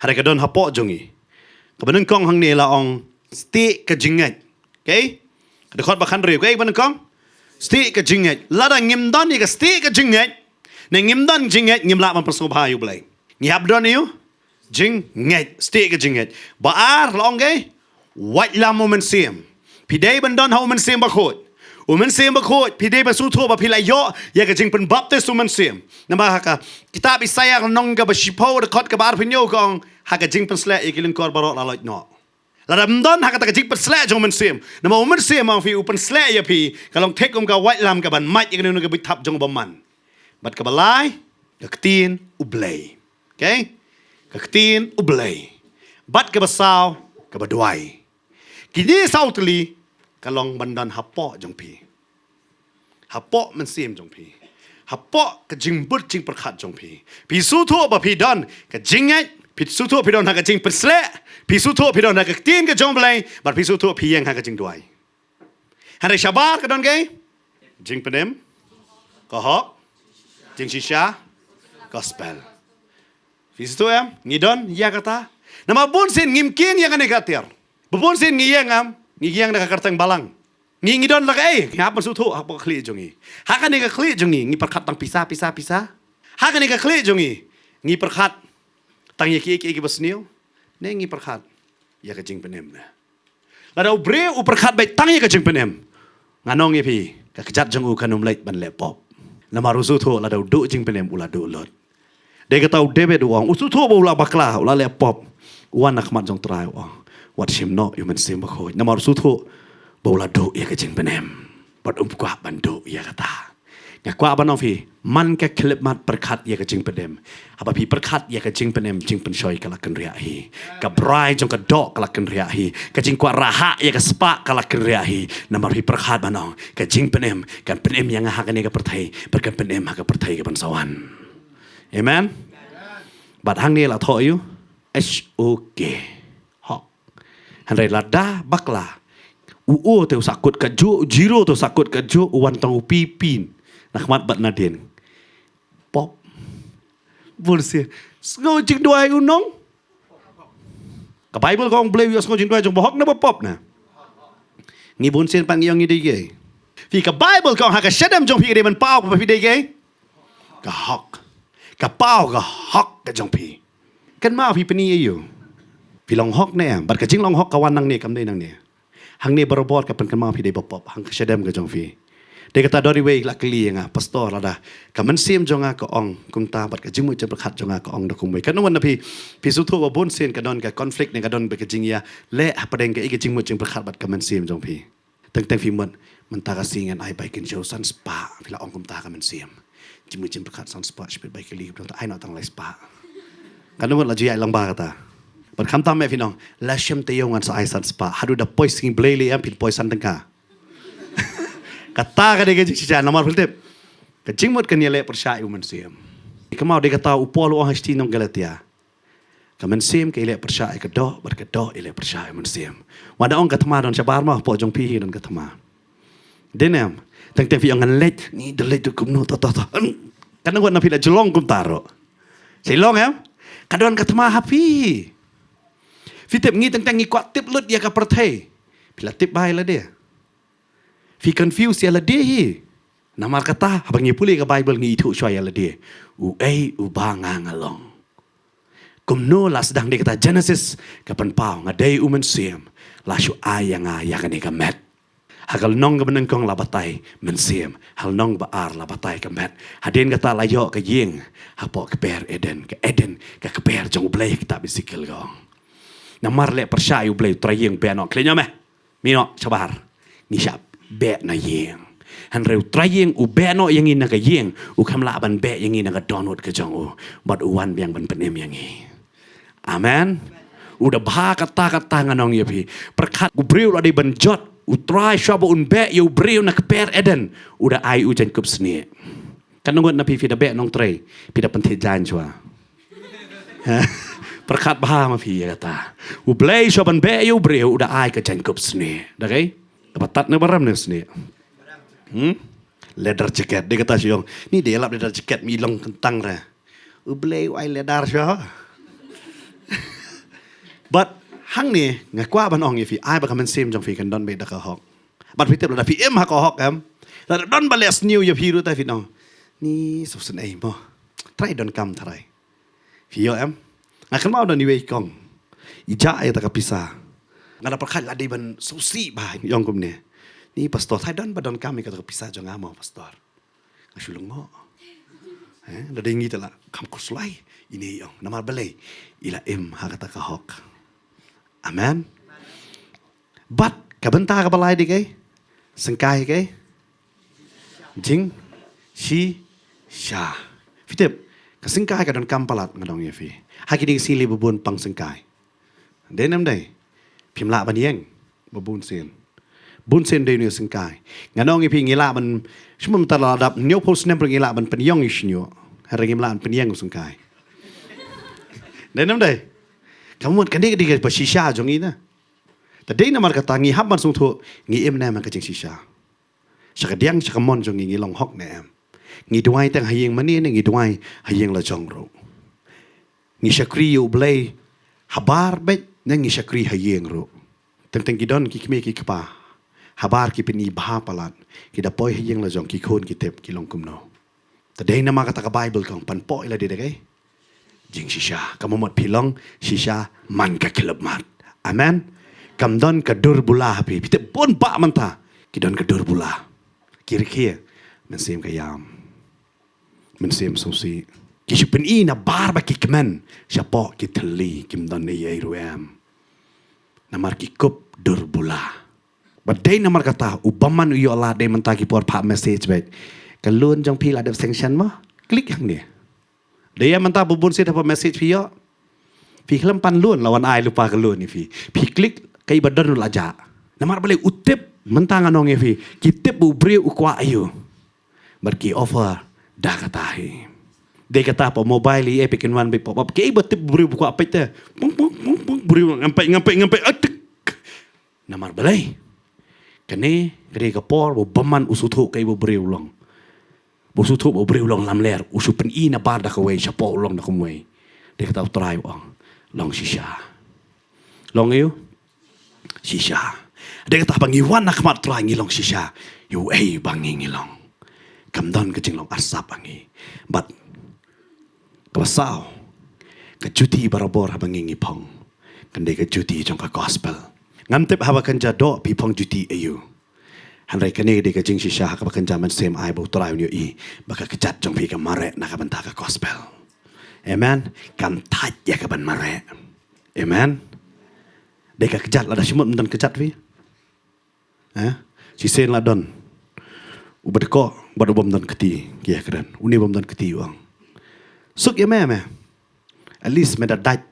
Hynrei ka don hapoh jong ngi. Kaba nyngkong hangne la ong stieh ka jingngeit. Okay? Ka dkhot ba khathynriew. Okay, kaba nyngkong? Stieh ka jingngeit. Lada ngim don ïa ka stieh ka jingngeit. Ne ngim don jingngeit ngim lah ban pynsngewbha ïa U Blei. Ngi hap don ïa u jingngeit, stieh ka jingngeit. Ba ar la ong kaei? Waitlam u Mynsiem. Phi dei ban don ha u Mynsiem Bakhuid. U Mynsiem Bakhuid, phi dei ban sngewthuh ba phi la ïoh ïa ka jingpynbaptis u Mynsiem. Namar ha ka kitab Isaïah lynnong kaba shiphew dkhot kaba arphew hynñiew ka ong ha ka jingpynsleh ïa ki lyngkor baroh la lait noh. Lada ym don ha kata ka jingpynsleh jong u Mynsiem. Namar u Mynsiem ma phi u pynsleh ïa phi ka long thik kum ka waitlam kaban mait ïa kano kano ka bit thap jong u bymman. Bad kaba lai, ka ktien U Blei. Okay? Ka ktien U Blei. Bad kaba saw, kaba duwai. Kine saw tylli, ka long ban don hapoh jong phi. Hapoh mynsiem jong phi. Hapoh ka jingbud jingpyrkhat jong phi. Phi sngewthuh ba phi don ka jingngeit, phi sngewthuh phi don ha ka jingpynsleh, phi sngewthuh phi don ha ka ktien ka jong U Blei, bad phi sngewthuh phi ïeng ha ka jingduwai. Hynrei shabar ka don kaei? Jingpynim, ka hok, jingshisha, gospel. Phi sngewthuh em? Ngi don ïa kata. Namar bunsien ngim kien ïa kane ka tiar. Ba bunsien ngi ïeng em, ngi ïeng da ka kyrteng balang. Ngi, ngi don la kaei, ngi hap ban sngewthuh hapoh ka khlieh jong ngi. Ha kane ka khlieh jong ngi, ngi pyrkhat tang pisa, pisa, pisa. Ha kane ka khlieh jong ngi, ngi pyrkhat tang ïa kiei kiei kiba sniew. Ne ngi pyrkhat ïa ka jingpynim ne. Lada u briew u pyrkhat beit tang ïa ka jingpynim, ngan ong ïa phi, ka kjat jong u kan ym leit ban leh pop. Namar u sngewthuh lada u duh jingpynim u la duh lut. Dei kata u David u ong, u sngewthuh ba u la bakla, u la leh pop. U wan na khmat jong Trai u ong, wat shim noh ïa u Mynsiem Bakhuid. Namar u sngewthuh ba u la duh ïa ka jingpynim. Bad um kwah ban duh ïa kata. Nga kwah ban ong phi, man ka khyllipmat pyrkhat ïa ka jingpynim. Haba phi pyrkhat ïa ka jingpynim, jingpynshoi ka la kynriah hi. Ka brai jong ka doh ka la kynriah hi. Ka jingkwah rahah ïa ka spah ka la kynriah hi. Namar phi pyrkhat ban ong, ka jingpynim kan pynim ïa nga ha kane ka pyrthei, bad kan pynim ha ka pyrthei kaban sa wan. Amen. Bad hangne la thoh ïa u H O K. Hok. Hynrei lada bakla, u O te u sahkut kajuh, u zero te u sahkut kajuh, u wan tang u P P. Na khmat bad nadien. Pop. Bunsien. Sngew jingduwai u nong. Ka Baibl ka ong Blei u ïohsngew jingduwai jong u bahok ne bahpop ne. Ngi bunsien pat ngi ong ngi dei kiei. Phi, ka Baibl ka ong ha ka shadem jong phi ka dei ban paw ba phi dei kiei. Ka hok. Ka paw ka hok ka jong phi. Kynmaw phi pyni ïa u. Phi long hok ne em. Bad ka jinglong hok ka wan nangne kam dei nangne. Hangne barabor ka pynkynmaw phi dei bahpop. Hang ka shadem ka jong phi. Dei kata don iwei la kylli ïa nga, Pastor, lada ka mynsiem jong nga ka ong kumta bad ka jingmut jingpyrkhat jong nga ka ong da kumwei. Kan wan na phi, phi sngewthuh ba bunsien ka don ka conflict ne ka don ba ka jingïaleh hapdeng kaei ka jingmut jingpyrkhat bad ka mynsiem jong phi. Teng teng phi mut, mynta ka sngi ngan ai bai kynshew san spah, phi la ong kumta ka mynsiem. Jingmut jingpyrkhat san spah, shipit bai kylli, kumta ai noh tang lai spah. Katno ngut la ju ïaid lang bha kata? Bad khamtam eh phin ong, la shim taïew ngan sa ai san spah. Haduh da poi sngi Blei lei em phin poi san tyngka. Kata ka dei ka jingshisha namar phi tip, ka jingmut kan ïaleh pyrshah ïa u Mynsiem. Kynmaw dei kata u Paul u ong ha shnong Galatia. Ka mynsiem ka ïaleh pyrshah ïa ka doh, bad ka doh ïaleh pyrshah ïa u mynsiem. Wat da ong ka thma don shabar ma, hapoh jong phi hi don ka thma. Dei ne em? Teng teng phi ong ngan leit, ni da leit kumno, to to to. Kan ong wat na phi la jlong kumta ruh. Sa long em? Ka don ka thma ha phi. Phi tip ngi teng teng ngi kwah tip lut ïa ka pyrthei. Phi la tip bha ïa lade. Phi confuse ïa lade hi. Namar kata, haba ngi pule ka Bible ngi ithuh shuwa ïa lade. Uei uba nga nga long. Kumno la sdang dei kata Genesis, ka pynpaw nga dei u mynsiem, la shu ai ïa nga ïa kane ka met. Ha ka lynnong kaba nyngkong la batai mynsiem, ha lynnong ba ar la batai ka met. Hadien kata la ïoh ka ïing, hapoh kper Eden, ka Eden, ka kper jong U Blei kita ba sikil ka ong. Namar leh pyrshah ïa U Blei u trai ïing beh noh, khlem ïa meh. Mih noh shabar. Ngi shah beh na ïing. Hynrei u trai ïing u beh noh ïa ngi na ka ïing, u kham lah ban beh ïa ngi na ka dohnud ka jong u. Bad u wan biang ban pynim ïa ngi. Amen. U da bha kata kata ngan ong ïa phi. Pyrkhat u briew la dei ban jot. U Trai shuwa ba un beh ïa u briew na kper Eden, u da ai u jaiñkup snieh. Kan ong ngut na phi phi da beh nongtrei, phi da pynthih jaiñ shuwa. Pyrkhat bha ma phi ïa kata. U Blei shuwa ban beh ïa u briew u da ai ka jaiñkup snieh. Da kaei? Kaba tad ne ba rem ne snieh? Hmm? Leather jacket, dei kata shu ong. Ni dei lap leather jacket mi long kyntang re. U Blei u ai leather shuwa. Bad hangne nga kwah ban ong ïa phi, ai ba ka mynsiem jong phi kan don beit da ka hok. Bad phi tip lada phi im ha ka hok em, lada don ba leh sniew ïa phi ruh te phin ong, ni sop sien ei mo. Trai donkam trai. Phi ïoh em? Nga kynmaw don iwei i kong i jah ïa kata ka pisa. Nga da pyrkhat la dei ban sngewsih bha, i ong kumne, ni pastor, trai don ba donkam ïa kata ka pisa jong nga mo pastor. Nga shu lyngngoh. Eh, da dei ngi te la kham khuslai. Ine i ong namar balei? I la im ha kata ka hok. Amen. Bad ka bynta kaba lai dei kaei? Syngkai kaei? Jingshisha. Phi tip, ka syngkai ka donkam palat, nga ong ïa phi. Ha kine ki sngi lei ba bun pang syngkai. Dei ne em dei? Phim lah ban ïeng ba bun sien. Bun sien dei ne syngkai. Nga ong ïa phi ngi lah ban, shu mynta la dap hynñiewphew snem ruh ngi lah ban pynïong ïa u shñiuh. Hynrei ngim lah ban pynïeng u syngkai. Dei ne em dei? Ka mut kane ka dei kaba shisha jong ngi na. Te dei namar kata ngi hap ban sngewthuh ngi im ne em ha ka jingshisha. Sha ka diang sha ka mon jong ngi, ngi long hok ne em? Ngi duwai tang ha ïing mane ne ngi duwai ha ïing la jong ruh? Ngi shakri ïa U Blei habar beit ne ngi shakri ha ïing ruh? Teng teng ki don ki kmie ki kpa habar ki pyni bha palat, ki da poi ha ïing la jong ki khun ki tip ki long kumno. Te dei namar kata ka Bible ka ong pynpoh ïa lade da kaei? Jingshisha. Ka mut phi long shisha man ka khyllipmat. Amen. Kam don ka dur bula ha phi. Phi tip bun bah mynta ki don ka dur bula. Ki rkhie mynsiem ka ïam, mynsiem sngewsih. Ki shu pyni na bar ba ki kmen shapoh ki thylli, kim don ei ei ruh em. Namar ki kup dur bula. Bad dei namar kata u bymman u ïoh lad, dei mynta ki por phah message beit. Ka loan jong phi la dep sanction mo? Klik hangne. Dei ïa mynta ba bun sien hapoh message phi ïoh. Phi khlem pan loan la wan ai lypa ka loan ïa phi. Phi klik kaei ba don la jah. Namar balei? U tip, mynta nga ong ïa phi, ki tip ba u briew u kwah aïu. Bad ki offer da kata hi. Dei kata hapoh mobile ïa phi kin wan beit pop up, kaei ba tip u briew ba u kwah peit te. Pung pung pung pung, briew ngam peit ngam peit ngam peit. Atik. Namar balei? Kane ka dei ka por ba u bymman u sngewthuh kaei ba u briew u long. Ba u sngewthuh ba u briew u long lamler, u shu pyni na bar da kawei shapoh u long da kumwei. Dei kata u Trai u ong, long shisha. Long aïu? Shisha. Dei kata ba ngi wan na khmat Trai ngi long shisha ïa uei ba ngi ngi long. Kam don ka jinglong arsap ha ngi. Bad kaba saw, ka juti barabor haba ngi ngi phong, kan dei ka juti jong ka gospel. Ngam tip haba kynja doh phi phong juti aïu. Hynrei kane ka dei ka jingshisha ha kaba kynja mynsiem, ai ba u Trai un ïohi ba ka kjat jong phi ka mareh na ka bynta ka gospel. Amen. Kan thait ïa ka ban mareh. Amen. Dei ka kjat, lada shimut ym don kjat phi. Eh? Shisien la don uba dkoh bad u bym don kti, ki ïa kren. Une u bym don kti u ong, suk ïa me me. At least me da dait,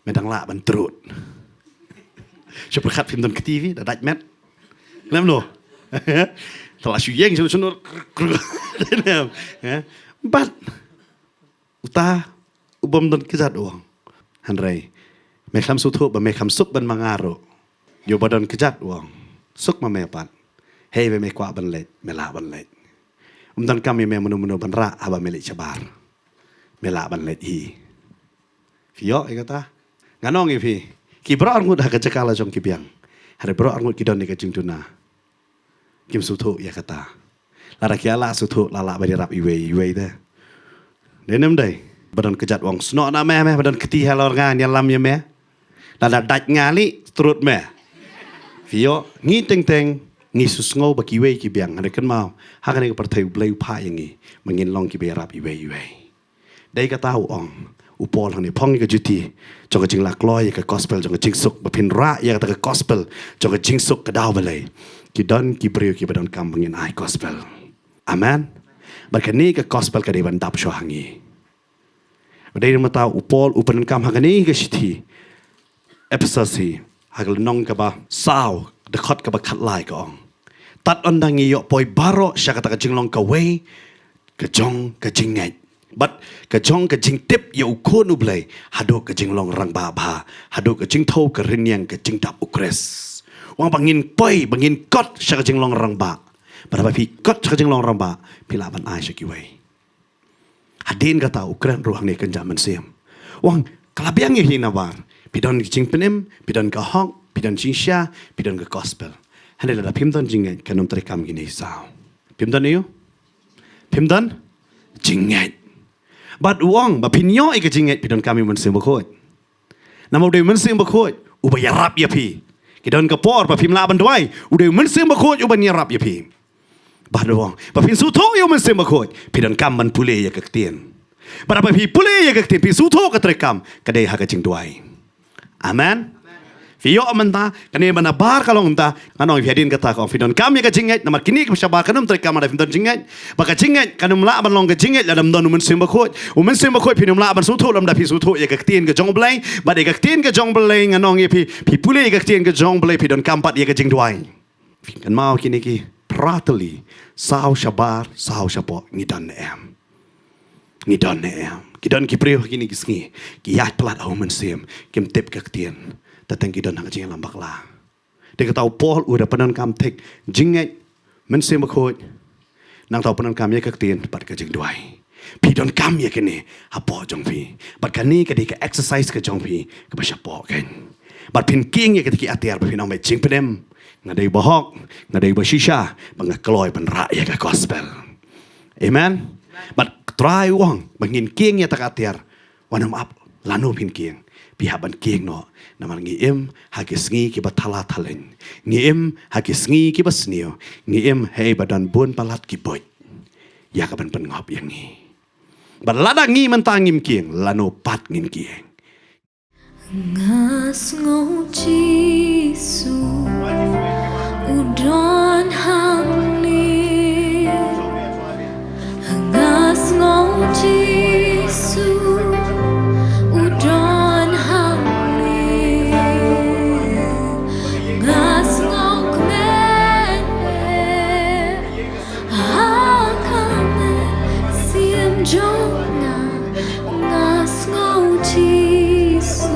me dang lah ban trud. Shu pyrkhat phim don kti phi, da dait met. Lem no. Te la shu ïeng shu shu. But uta u bym don kjat u ong. Hynrei me kham sngewthuh ba me kham suk ban ma nga ruh. Ïa uba don kjat u ong, suk ma me pat. Hei ba me kwah ban leit, me lah ban leit. Um donkam ïa me mano mano ban rah haba me leit shabar. Me lah ban leit hi. Phi ïoh ïa kata? Ngan ong ïa phi, ki baroh arngut ha ka jaka la jong ki biang. Hynrei baroh arngut ki don ïa ka jingduna. Kim sngewthuh ïa kata. Lada ki la sngewthuh la lah ban ïarap iwei iwei te. Dei ne ym dei? Ba don kjat u ong, snoh na me me, ba don kti halor nga, ïalam ïa me. Lada dait nga lei, trud me. Phi ïoh, ngi teng teng ngi shu sngew ba kiwei ki biang, hynrei kynmaw, ha kane ka pyrthei U Blei u phah ïa ngi ba ngin long kiba ïarap iwei iwei. Dei kata u ong u Paul hangne, phong ïa ka juti jong ka jingla kloi ïa ka gospel jong ka jingsuk, ba phin rah ïa kata ka gospel jong ka jingsuk ka daw balei. Ki don ki briew kiba donkam ba ngin ai gospel. Amen. Bad kane ka gospel ka dei ban dap shuwa ha ngi. Ba dei na mynta u Paul u pyndonkam ha kane ka shithi Ephesus hi, ha ka lynnong kaba saw, dkhot kaba khatlai ka ong, tad ynda ngi ïoh poi baroh sha kata ka jinglong kawei ka jong ka jingngeit bad ka jong ka jingtip ïa u Khun U Blei, haduh ka jinglong rangbah bha, haduh ka jingthew ka rynïeng ka jingdap U Khrist. U ong ba ngin poi, ba ngin kot sha ka jinglong rangbah. Bad haba phi kot sha ka jinglong rangbah, phi lah ban ai sha kiwei. Hadien kata u kren ruh hangne kynja mynsiem. U ong, ka la biang ïa phi nabar. Phi don ka jingpynim, phi don ka hok, phi don jingshisha, phi don ka gospel. Hynrei lada phim don jingngeit, kan ym treikam kine ki saw. Phim don aïu? Phim don jingngeit. Bad u ong ba phin ïoh ïa ka jingngeit, phi donkam ïa u Mynsiem Bakhuid. Namar u dei u Mynsiem Bakhuid uba ïarap ïa phi. Ki don ka por ba phim lah ban duwai, u dei u Mynsiem Bakhuid uban ïarap ïa phi. Bad u ong ba phin sngewthuh ïa u Mynsiem Bakhuid, phi donkam ban pule ïa ka ktien. Bad haba phi pule ïa ka ktien, phi sngewthuh ka treikam, ka dei ha ka jingduwai. Amen. Phi ïoh mynta, kane ba nabar ka long mynta, ngan ong ïa phi hadien kata ka ong phi donkam ïa ka jingngeit, namar kine kiba shabar kan ym treikam lada phim don jingngeit. Ba ka jingngeit kan ym lah ban long ka jingngeit lada ym don u Mynsiem Bakhuid. U Mynsiem Bakhuid phin ym lah ban sngewthuh lymda phi sngewthuh ïa ka ktien ka jong U Blei. Bad ïa ka ktien ka jong U Blei ngan ong ïa phi, phi pule ïa ka ktien ka jong U Blei, phi donkam pat ïa ka jingduwai. Kynmaw kine ki phra tylli, saw shabar, saw shapoh, ngi don ne em? Ngi don ne em? Ki don ki briew ha kine ki sngi, ki ïaid palat ha u mynsiem, kim tip ka ktien. Te teng ki don ha ka jingïalam bakla. Dei kata u Paul u da pyndonkam thik jingngeit, Mynsiem Bakhuid, nangta u pyndonkam ïa ka ktien bad ka jingduwai. Phi donkam ïa kine hapoh jong phi. Bad kane ka dei ka exercise ka jong phi kaba shapoh kein. Bad phin kieng ïa kita ki atiar ba phin ong ba jingpynim, nga dei bahok, nga dei bashisha, ba nga kloi ban rah ïa ka gospel. Amen. Bad Trai u ong ba ngin kieng ïa kata ka atiar. Wat nym ap lano phin kieng. Phi hap ban kieng noh. Namar ngi im ha ki sngi kiba thala thalin. Ngi im ha ki sngi kiba sniew. Ngi im hei ba don bun palat ki buit ïa ka ban pynngop ïa ngi. Bad lada ngi mynta ngim kieng, lano pat ngin kieng? Nga sngew Jisu u don hangne. Nga sngew Jisu u don hangne. Nga sngew kmen ha ka mynsiem jong nga. Nga sngew Jisu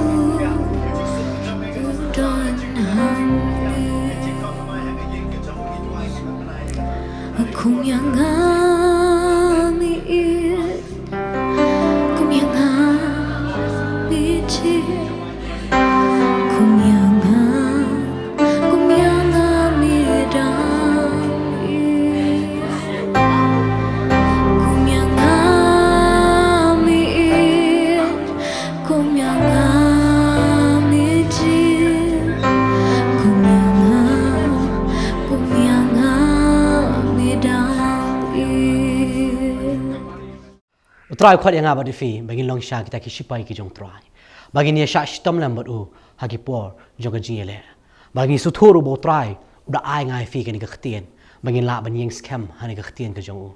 u don hangne. Kum ïa nga mi it, kum ïa nga mi jin, kum ïa nga, kum ïa nga mi dang it, kum ïa nga mi it. Kum ïa nga mi jin, kum ïa nga, kum ïa nga mi dang it. U Trai u khot ïa nga bad ïa phi ba ngin long sha kita ki sipai ki jong u Trai, ba ngin ïa shah shitom lem bad u ha ki por jong ka jingïaleh, ba ngin sngewthuh ruh ba u Trai u da ai nga ïa phi kane ka ktien ba ngin lah ban ïeng skhem ha kane ka ktien ka jong u.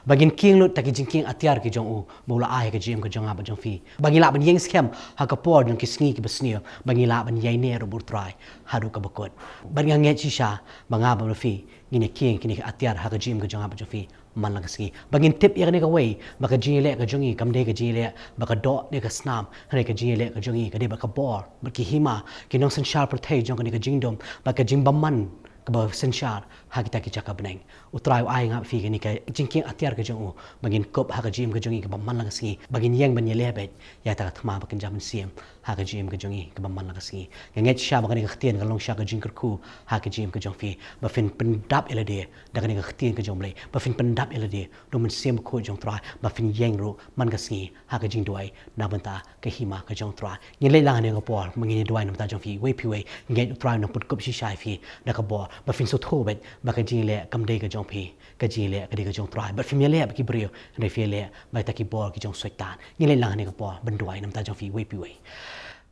Ba ngin kieng lut ïa ki jingkieng atiar ki jong u ba u la ai ha ka jingim ka jong nga bad jong phi. Ba ngin lah ban ïeng skhem ha ka por jong ki sngi kiba sniew. Ba ngin lah ban ïaineh ruh bad u Trai haduh kaba kut. Bad nga ngeit shisha ba nga bad phi ngin ïa kieng kine ki atiar ha ka jingim ka jong nga bad jong phi man la ka sngi. Ba ngin tip ïa kane kawei ba ka jingïaleh ka jong ngi kam dei ka jingïaleh ba ka doh ne ka snam, hynrei ka jingïaleh ka jong ngi ka dei ba ka bor bad ki hima, ki nongsynshar pyrthei jong kane ka jingdum, ba ka jingbymman kaba synshar ha kita ki jaka bneng. U Trai u ai nga bad phi kane ka jingkieng atiar ka jong u ba ngin kup ha ka jingim ka jong ngi kaba man la ka sngi, ba ngin ïeng ban ïaleh beit ïa kata ka thma ba kynja mynsiem ha ka jingim ka jong ngi kaba man la ka sngi. Nga ngeit shisha ba kane ka ktien ka long shisha ka jingkyrkhu ha ka jingim ka jong phi, ba phin pyndap ïa lade da kane ka ktien ka jong U Blei, ba phin pyndap ïa lade da u Mynsiem Bakhuid jong u Trai, ba phin ïeng ruh man ka sngi ha ka jingduwai na bynta ka hima ka jong u Trai. Ngin leit lang ha kane ka por, ba ngin ïa duwai na bynta jong phi iwei pa iwei. Nga ngeit u Trai u nang pynkup shisha ïa phi da ka bor ba phin sngewthuh beit ba ka jingïaleh kam dei ka jong phi, ka jingïaleh ka dei ka jong u Trai. Bad phim ïaleh bad ki briew, hynrei phi ïaleh bad kita ki bor ki jong u Soitan. Ngin leit lang ha kane ka por ban duwai na bynta jong phi iwei pa iwei.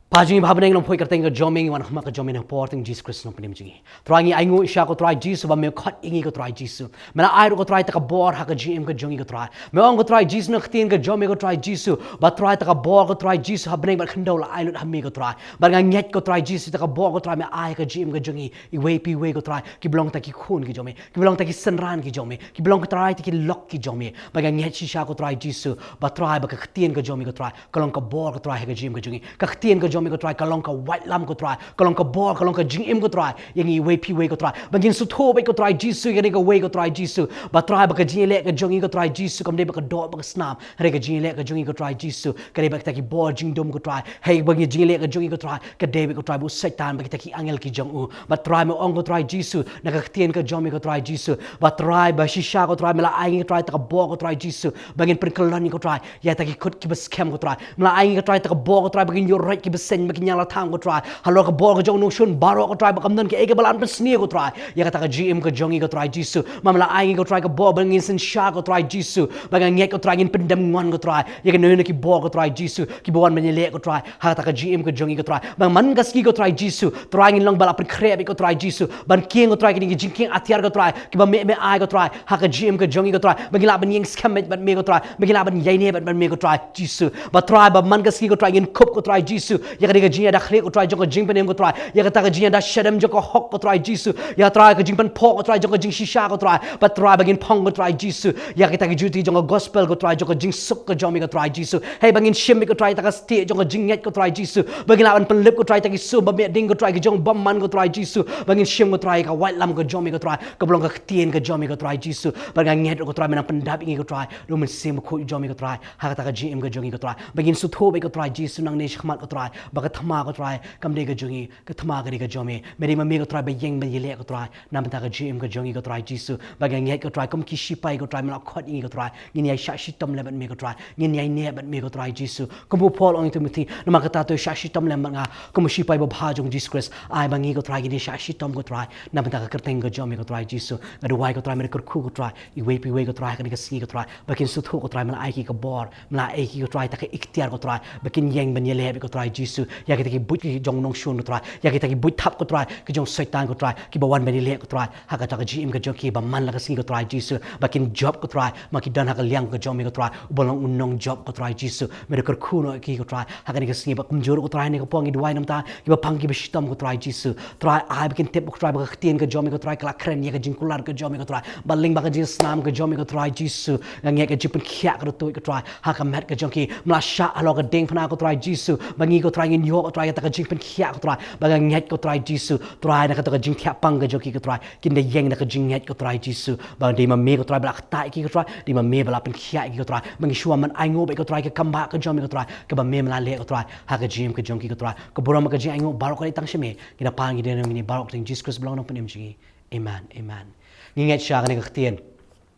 Kpa jong ngi ba ha bneng, long poi kyrteng ka jong me, ngi wan khmat ka jong me na ka por, ha u Jisu Khrist u nongpynim jong ngi. Trai, ngi ainguh shisha ko Trai Jisu ba me khot ïa ngi ko Trai Jisu. Me la ai ruh ko Trai kata ka bor ha ka jingim ka jong ngi ko Trai. Me ong ko Trai Jisu na ka ktien ka jong me ko Trai Jisu ba Trai kata ka bor ko Trai Jisu ha bneng bad khyndew la ai lut ha me ko Trai. Bad nga ngeit ko Trai Jisu kata ka bor ko Trai me ai ha ka jingim ka jong ngi iwei pa iwei ko Trai, kiba long kita ki khun ki jong me, kiba long kita ki synran ki jong me, kiba long ko Trai kita ki lok ki jong me. Bad nga ngeit shisha ko Trai Jisu ba Trai ba ka ktien ka jong me ko Trai ka long ka bor ko Trai ha ka jingim ka jong ngi. Ka ktien ka jong me ko Trai ka long ka waitlam ko Trai, ka long ka bor, ka long ka jingim ko Trai ïa ngi iwei pa iwei ko Trai. Ba ngin sngewthuh beit ko Trai Jisu ïa kane kawei ko Trai Jisu ba Trai ba ka jingïaleh ka jong ngi ko Trai Jisu kam dei ba ka doh bad ka snam, hynrei ka jingïaleh ka jong ngi ko Trai Jisu ka dei bad kita ki bor jingdum ko Trai. Hei, ba ka jingïaleh ka jong ngi ko Trai ka dei beit ko Trai bad u Soitan bad kita ki angel ki jong u. Bad Trai me ong ko Trai Jisu na ka ktien ka jong me ko Trai Jisu ba Trai ba shisha ko Trai me la ai ngi ko Trai kata ka bor ko Trai Jisu ba ngin pynkyllon ngi ko Trai ïa kita ki khut kiba skhem ko Trai. Me la ai ngi ko Trai kata ka bor ko Trai ba ngin ïoh roit kiba seng bad ki ñianglatang ko Trai. Halor ka bor ka jong u nongshun baroh ko Trai ba kam don kaei kaba lah ban pynsniew ko Trai ïa kata ka jingim ka jong ngi ko Trai Jisu. Me la ai ngi ko Trai ka bor ba ngin synshar ko Trai Jisu. Ba nga ngeit ko Trai ngin pyndem ngon ko Trai ïa kino kino ki bor ko Trai Jisu kiba wan ban ïaleh ko Trai ha kata ka jingim ka jong ngi ko Trai. Ba man ka sngi ko Trai Jisu, Trai ngin long ba la pynkhreh beit ko Trai Jisu ban kieng ko Trai kine ki jingkieng atiar ko Trai kiba me me ai ko Trai ha ka jingim ka jong ngi ko Trai. Ba ngin lah ban ïeng skhem beit bad me ko Trai, ba ngin lah ban ïaineh beit bad me ko Trai Jisu. Ba Trai ba man ka sngi ko Trai ngin kup ko Trai Jisu ïa kane ka jingïada khlieh ko Trai jong ka jingpynim ko Trai, ïa kata ka jingïada shadem jong ka hok ko Trai Jisu, ïa Trai ka jingpynphoh ko Trai jong ka jingshisha ko Trai. Ba Trai ba ngin phong ko Trai Jisu ïa kita ki juti jong ka gospel ko Trai jong ka jingsuk ka jong me ko Trai Jisu. Hei, ba ngin shim beit ko Trai ïa kata ka stieh jong ka jingngeit ko Trai Jisu. Ba ngin lah ban pynlip ko Trai ïa kita ki sum ba mih ding ko Trai ki jong bymman ko Trai Jisu. Ba ngin shim ko Trai ïa ka waitlam ka jong me ko Trai kaba long ka ktien ka jong me ko Trai Jisu. Ba nga ngeit ruh ko Trai me nang pyndap ïa ngi ko Trai da u Mynsiem Bakhuid jong me ko Trai ha kata ka jingim ka jong ngi ko Trai. Ba ngin sngewthuh beit ko Trai Jisu nangne shakhmat ko Trai ba ka thma ko Trai kam dei ka jong ngi, ka thma ka dei ka jong me. Me dei ma me ko Trai ba ïeng ban ïaleh ko Trai na bynta ka jingim ka jong ngi ko Trai Jisu. Ba nga ngeit ko Trai kum ki shipai ko Trai me la khot ïa ngi ko Trai ngin ïa shah shitom lem bad me ko Trai, ngin ïaineh bad me ko Trai Jisu. Kum u Paul ong ïa u Timothi, namar kata to shah shitom lem bad nga kum u shipai babha jong u Jisu Khrist. Ai ba ngi ko Trai ngin ïa shah shitom ko Trai na bynta ka kyrteng ka jong me ko Trai Jisu. Nga duwai ko Trai me da kyrkhu ko Trai iwei pa iwei ko Trai ha kane ka sngi ko Trai, ba kin sngewthuh ko Trai me la ai ki ka bor, me la ai ki ko Trai kata ka iktiar ko Trai ba kin ïeng ban ïaleh beit ko Trai Jisu ïa kita ki buit ki jong u nongshun ko Trai, ïa kita ki buit thap ko Trai ki jong u Soitan ko Trai kiba wan ban ïaleh ko Trai ha kata ka jingim ka jong ki ba man la ka sngi ko Trai Jisu. Ba kin jop ko Trai, ba ki don ha ka liang ka jong me ko Trai uba long u nongjop ko Trai Jisu. Me da kyrkhu noh ïa ki ko Trai ha kane ka sngi. Ba kumjuh ruh ko Trai ha kane ka por ngi duwai na bynta kiba pang kiba shitom ko Trai Jisu. Trai, ai ba kin tip ko Trai ba ka ktien ka jong me ko Trai ka la kren ïa ka jingkular ka jong me ko Trai, ba lyngba ka jingsnam ka jong me ko Trai Jisu. Nga ngeit ka jingpynkhiah ka tuid ko Trai ha ka met ka jong ki. Me la shah halor ka diengphna ko Trai Jisu, ba ngi ko Trai ngin ïoh ko Trai kata ka jingpynkhiah ko Trai. Ba nga ngeit ko Trai Jisu, Trai na kata ka jingthiah pang ka jong ki ko Trai kin da ïeng da ka jingngeit ko Trai Jisu. Ba dei ma me ko Trai ba la ktah ïa ki ko Trai, dei ma me ba la pynkhiah ïa ki ko Trai. Ba ngi shu wan ban ainguh beit ko Trai ka kam ba ka jong me ko Trai kaba me me la leh ko Trai ha ka jingim ka jong ki ko Trai. Ka burom ka jingainguh baroh ka dei tang sha me. Ngi da pan ngi da ïa ngi baroh ha ka kyrteng Jisu Khrist ba long u Nongpynim jong ngi. Amen, amen. Ngi ngeit shisha kane ka ktien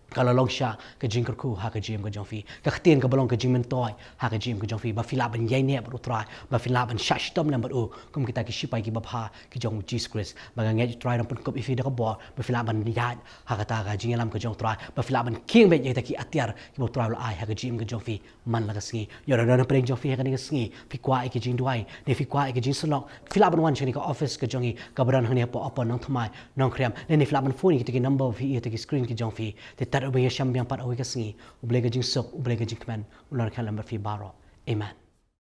ka la long shisha ka jingkyrkhu ha ka jingim ka jong phi. Ka ktien kaba long ka jingmyntoi ha ka jingim ka jong phi, ba phi lah ban ïaineh bad u Trai, ba phi lah ban shah shitom lem bad u kum kita ki shipai kiba bha ki jong u Jisu Khrist. Ba nga ngeit u Trai u nang pynkup ïa phi da ka bor ba phi lah ban ïaid ha kata ka jingïalam ka jong u Trai, ba phi lah ban kieng beit ïa kita ki atiar kiba u Trai u la ai ha ka jingim ka jong phi man la ka sngi. Ïoh don don hapdeng jong phi ha kane ka sngi phi kwah ïa ka jingduwai ne phi kwah ïa ka jingsyllok, phi lah ban wan sha kane ka office ka jong ngi kaba don hangne hapoh Upper Nongthymmai, Nongkrem, ne ne phi lah ban phone ïa kita ki number phi ïa kita ki screen ki jong phi. Te Bad U Blei ïashem biang pat ha kawei ka sngi, U Blei ka jingsuk, U Blei ka jingkmen, un long ryngkat lem bad phi baroh. Amen.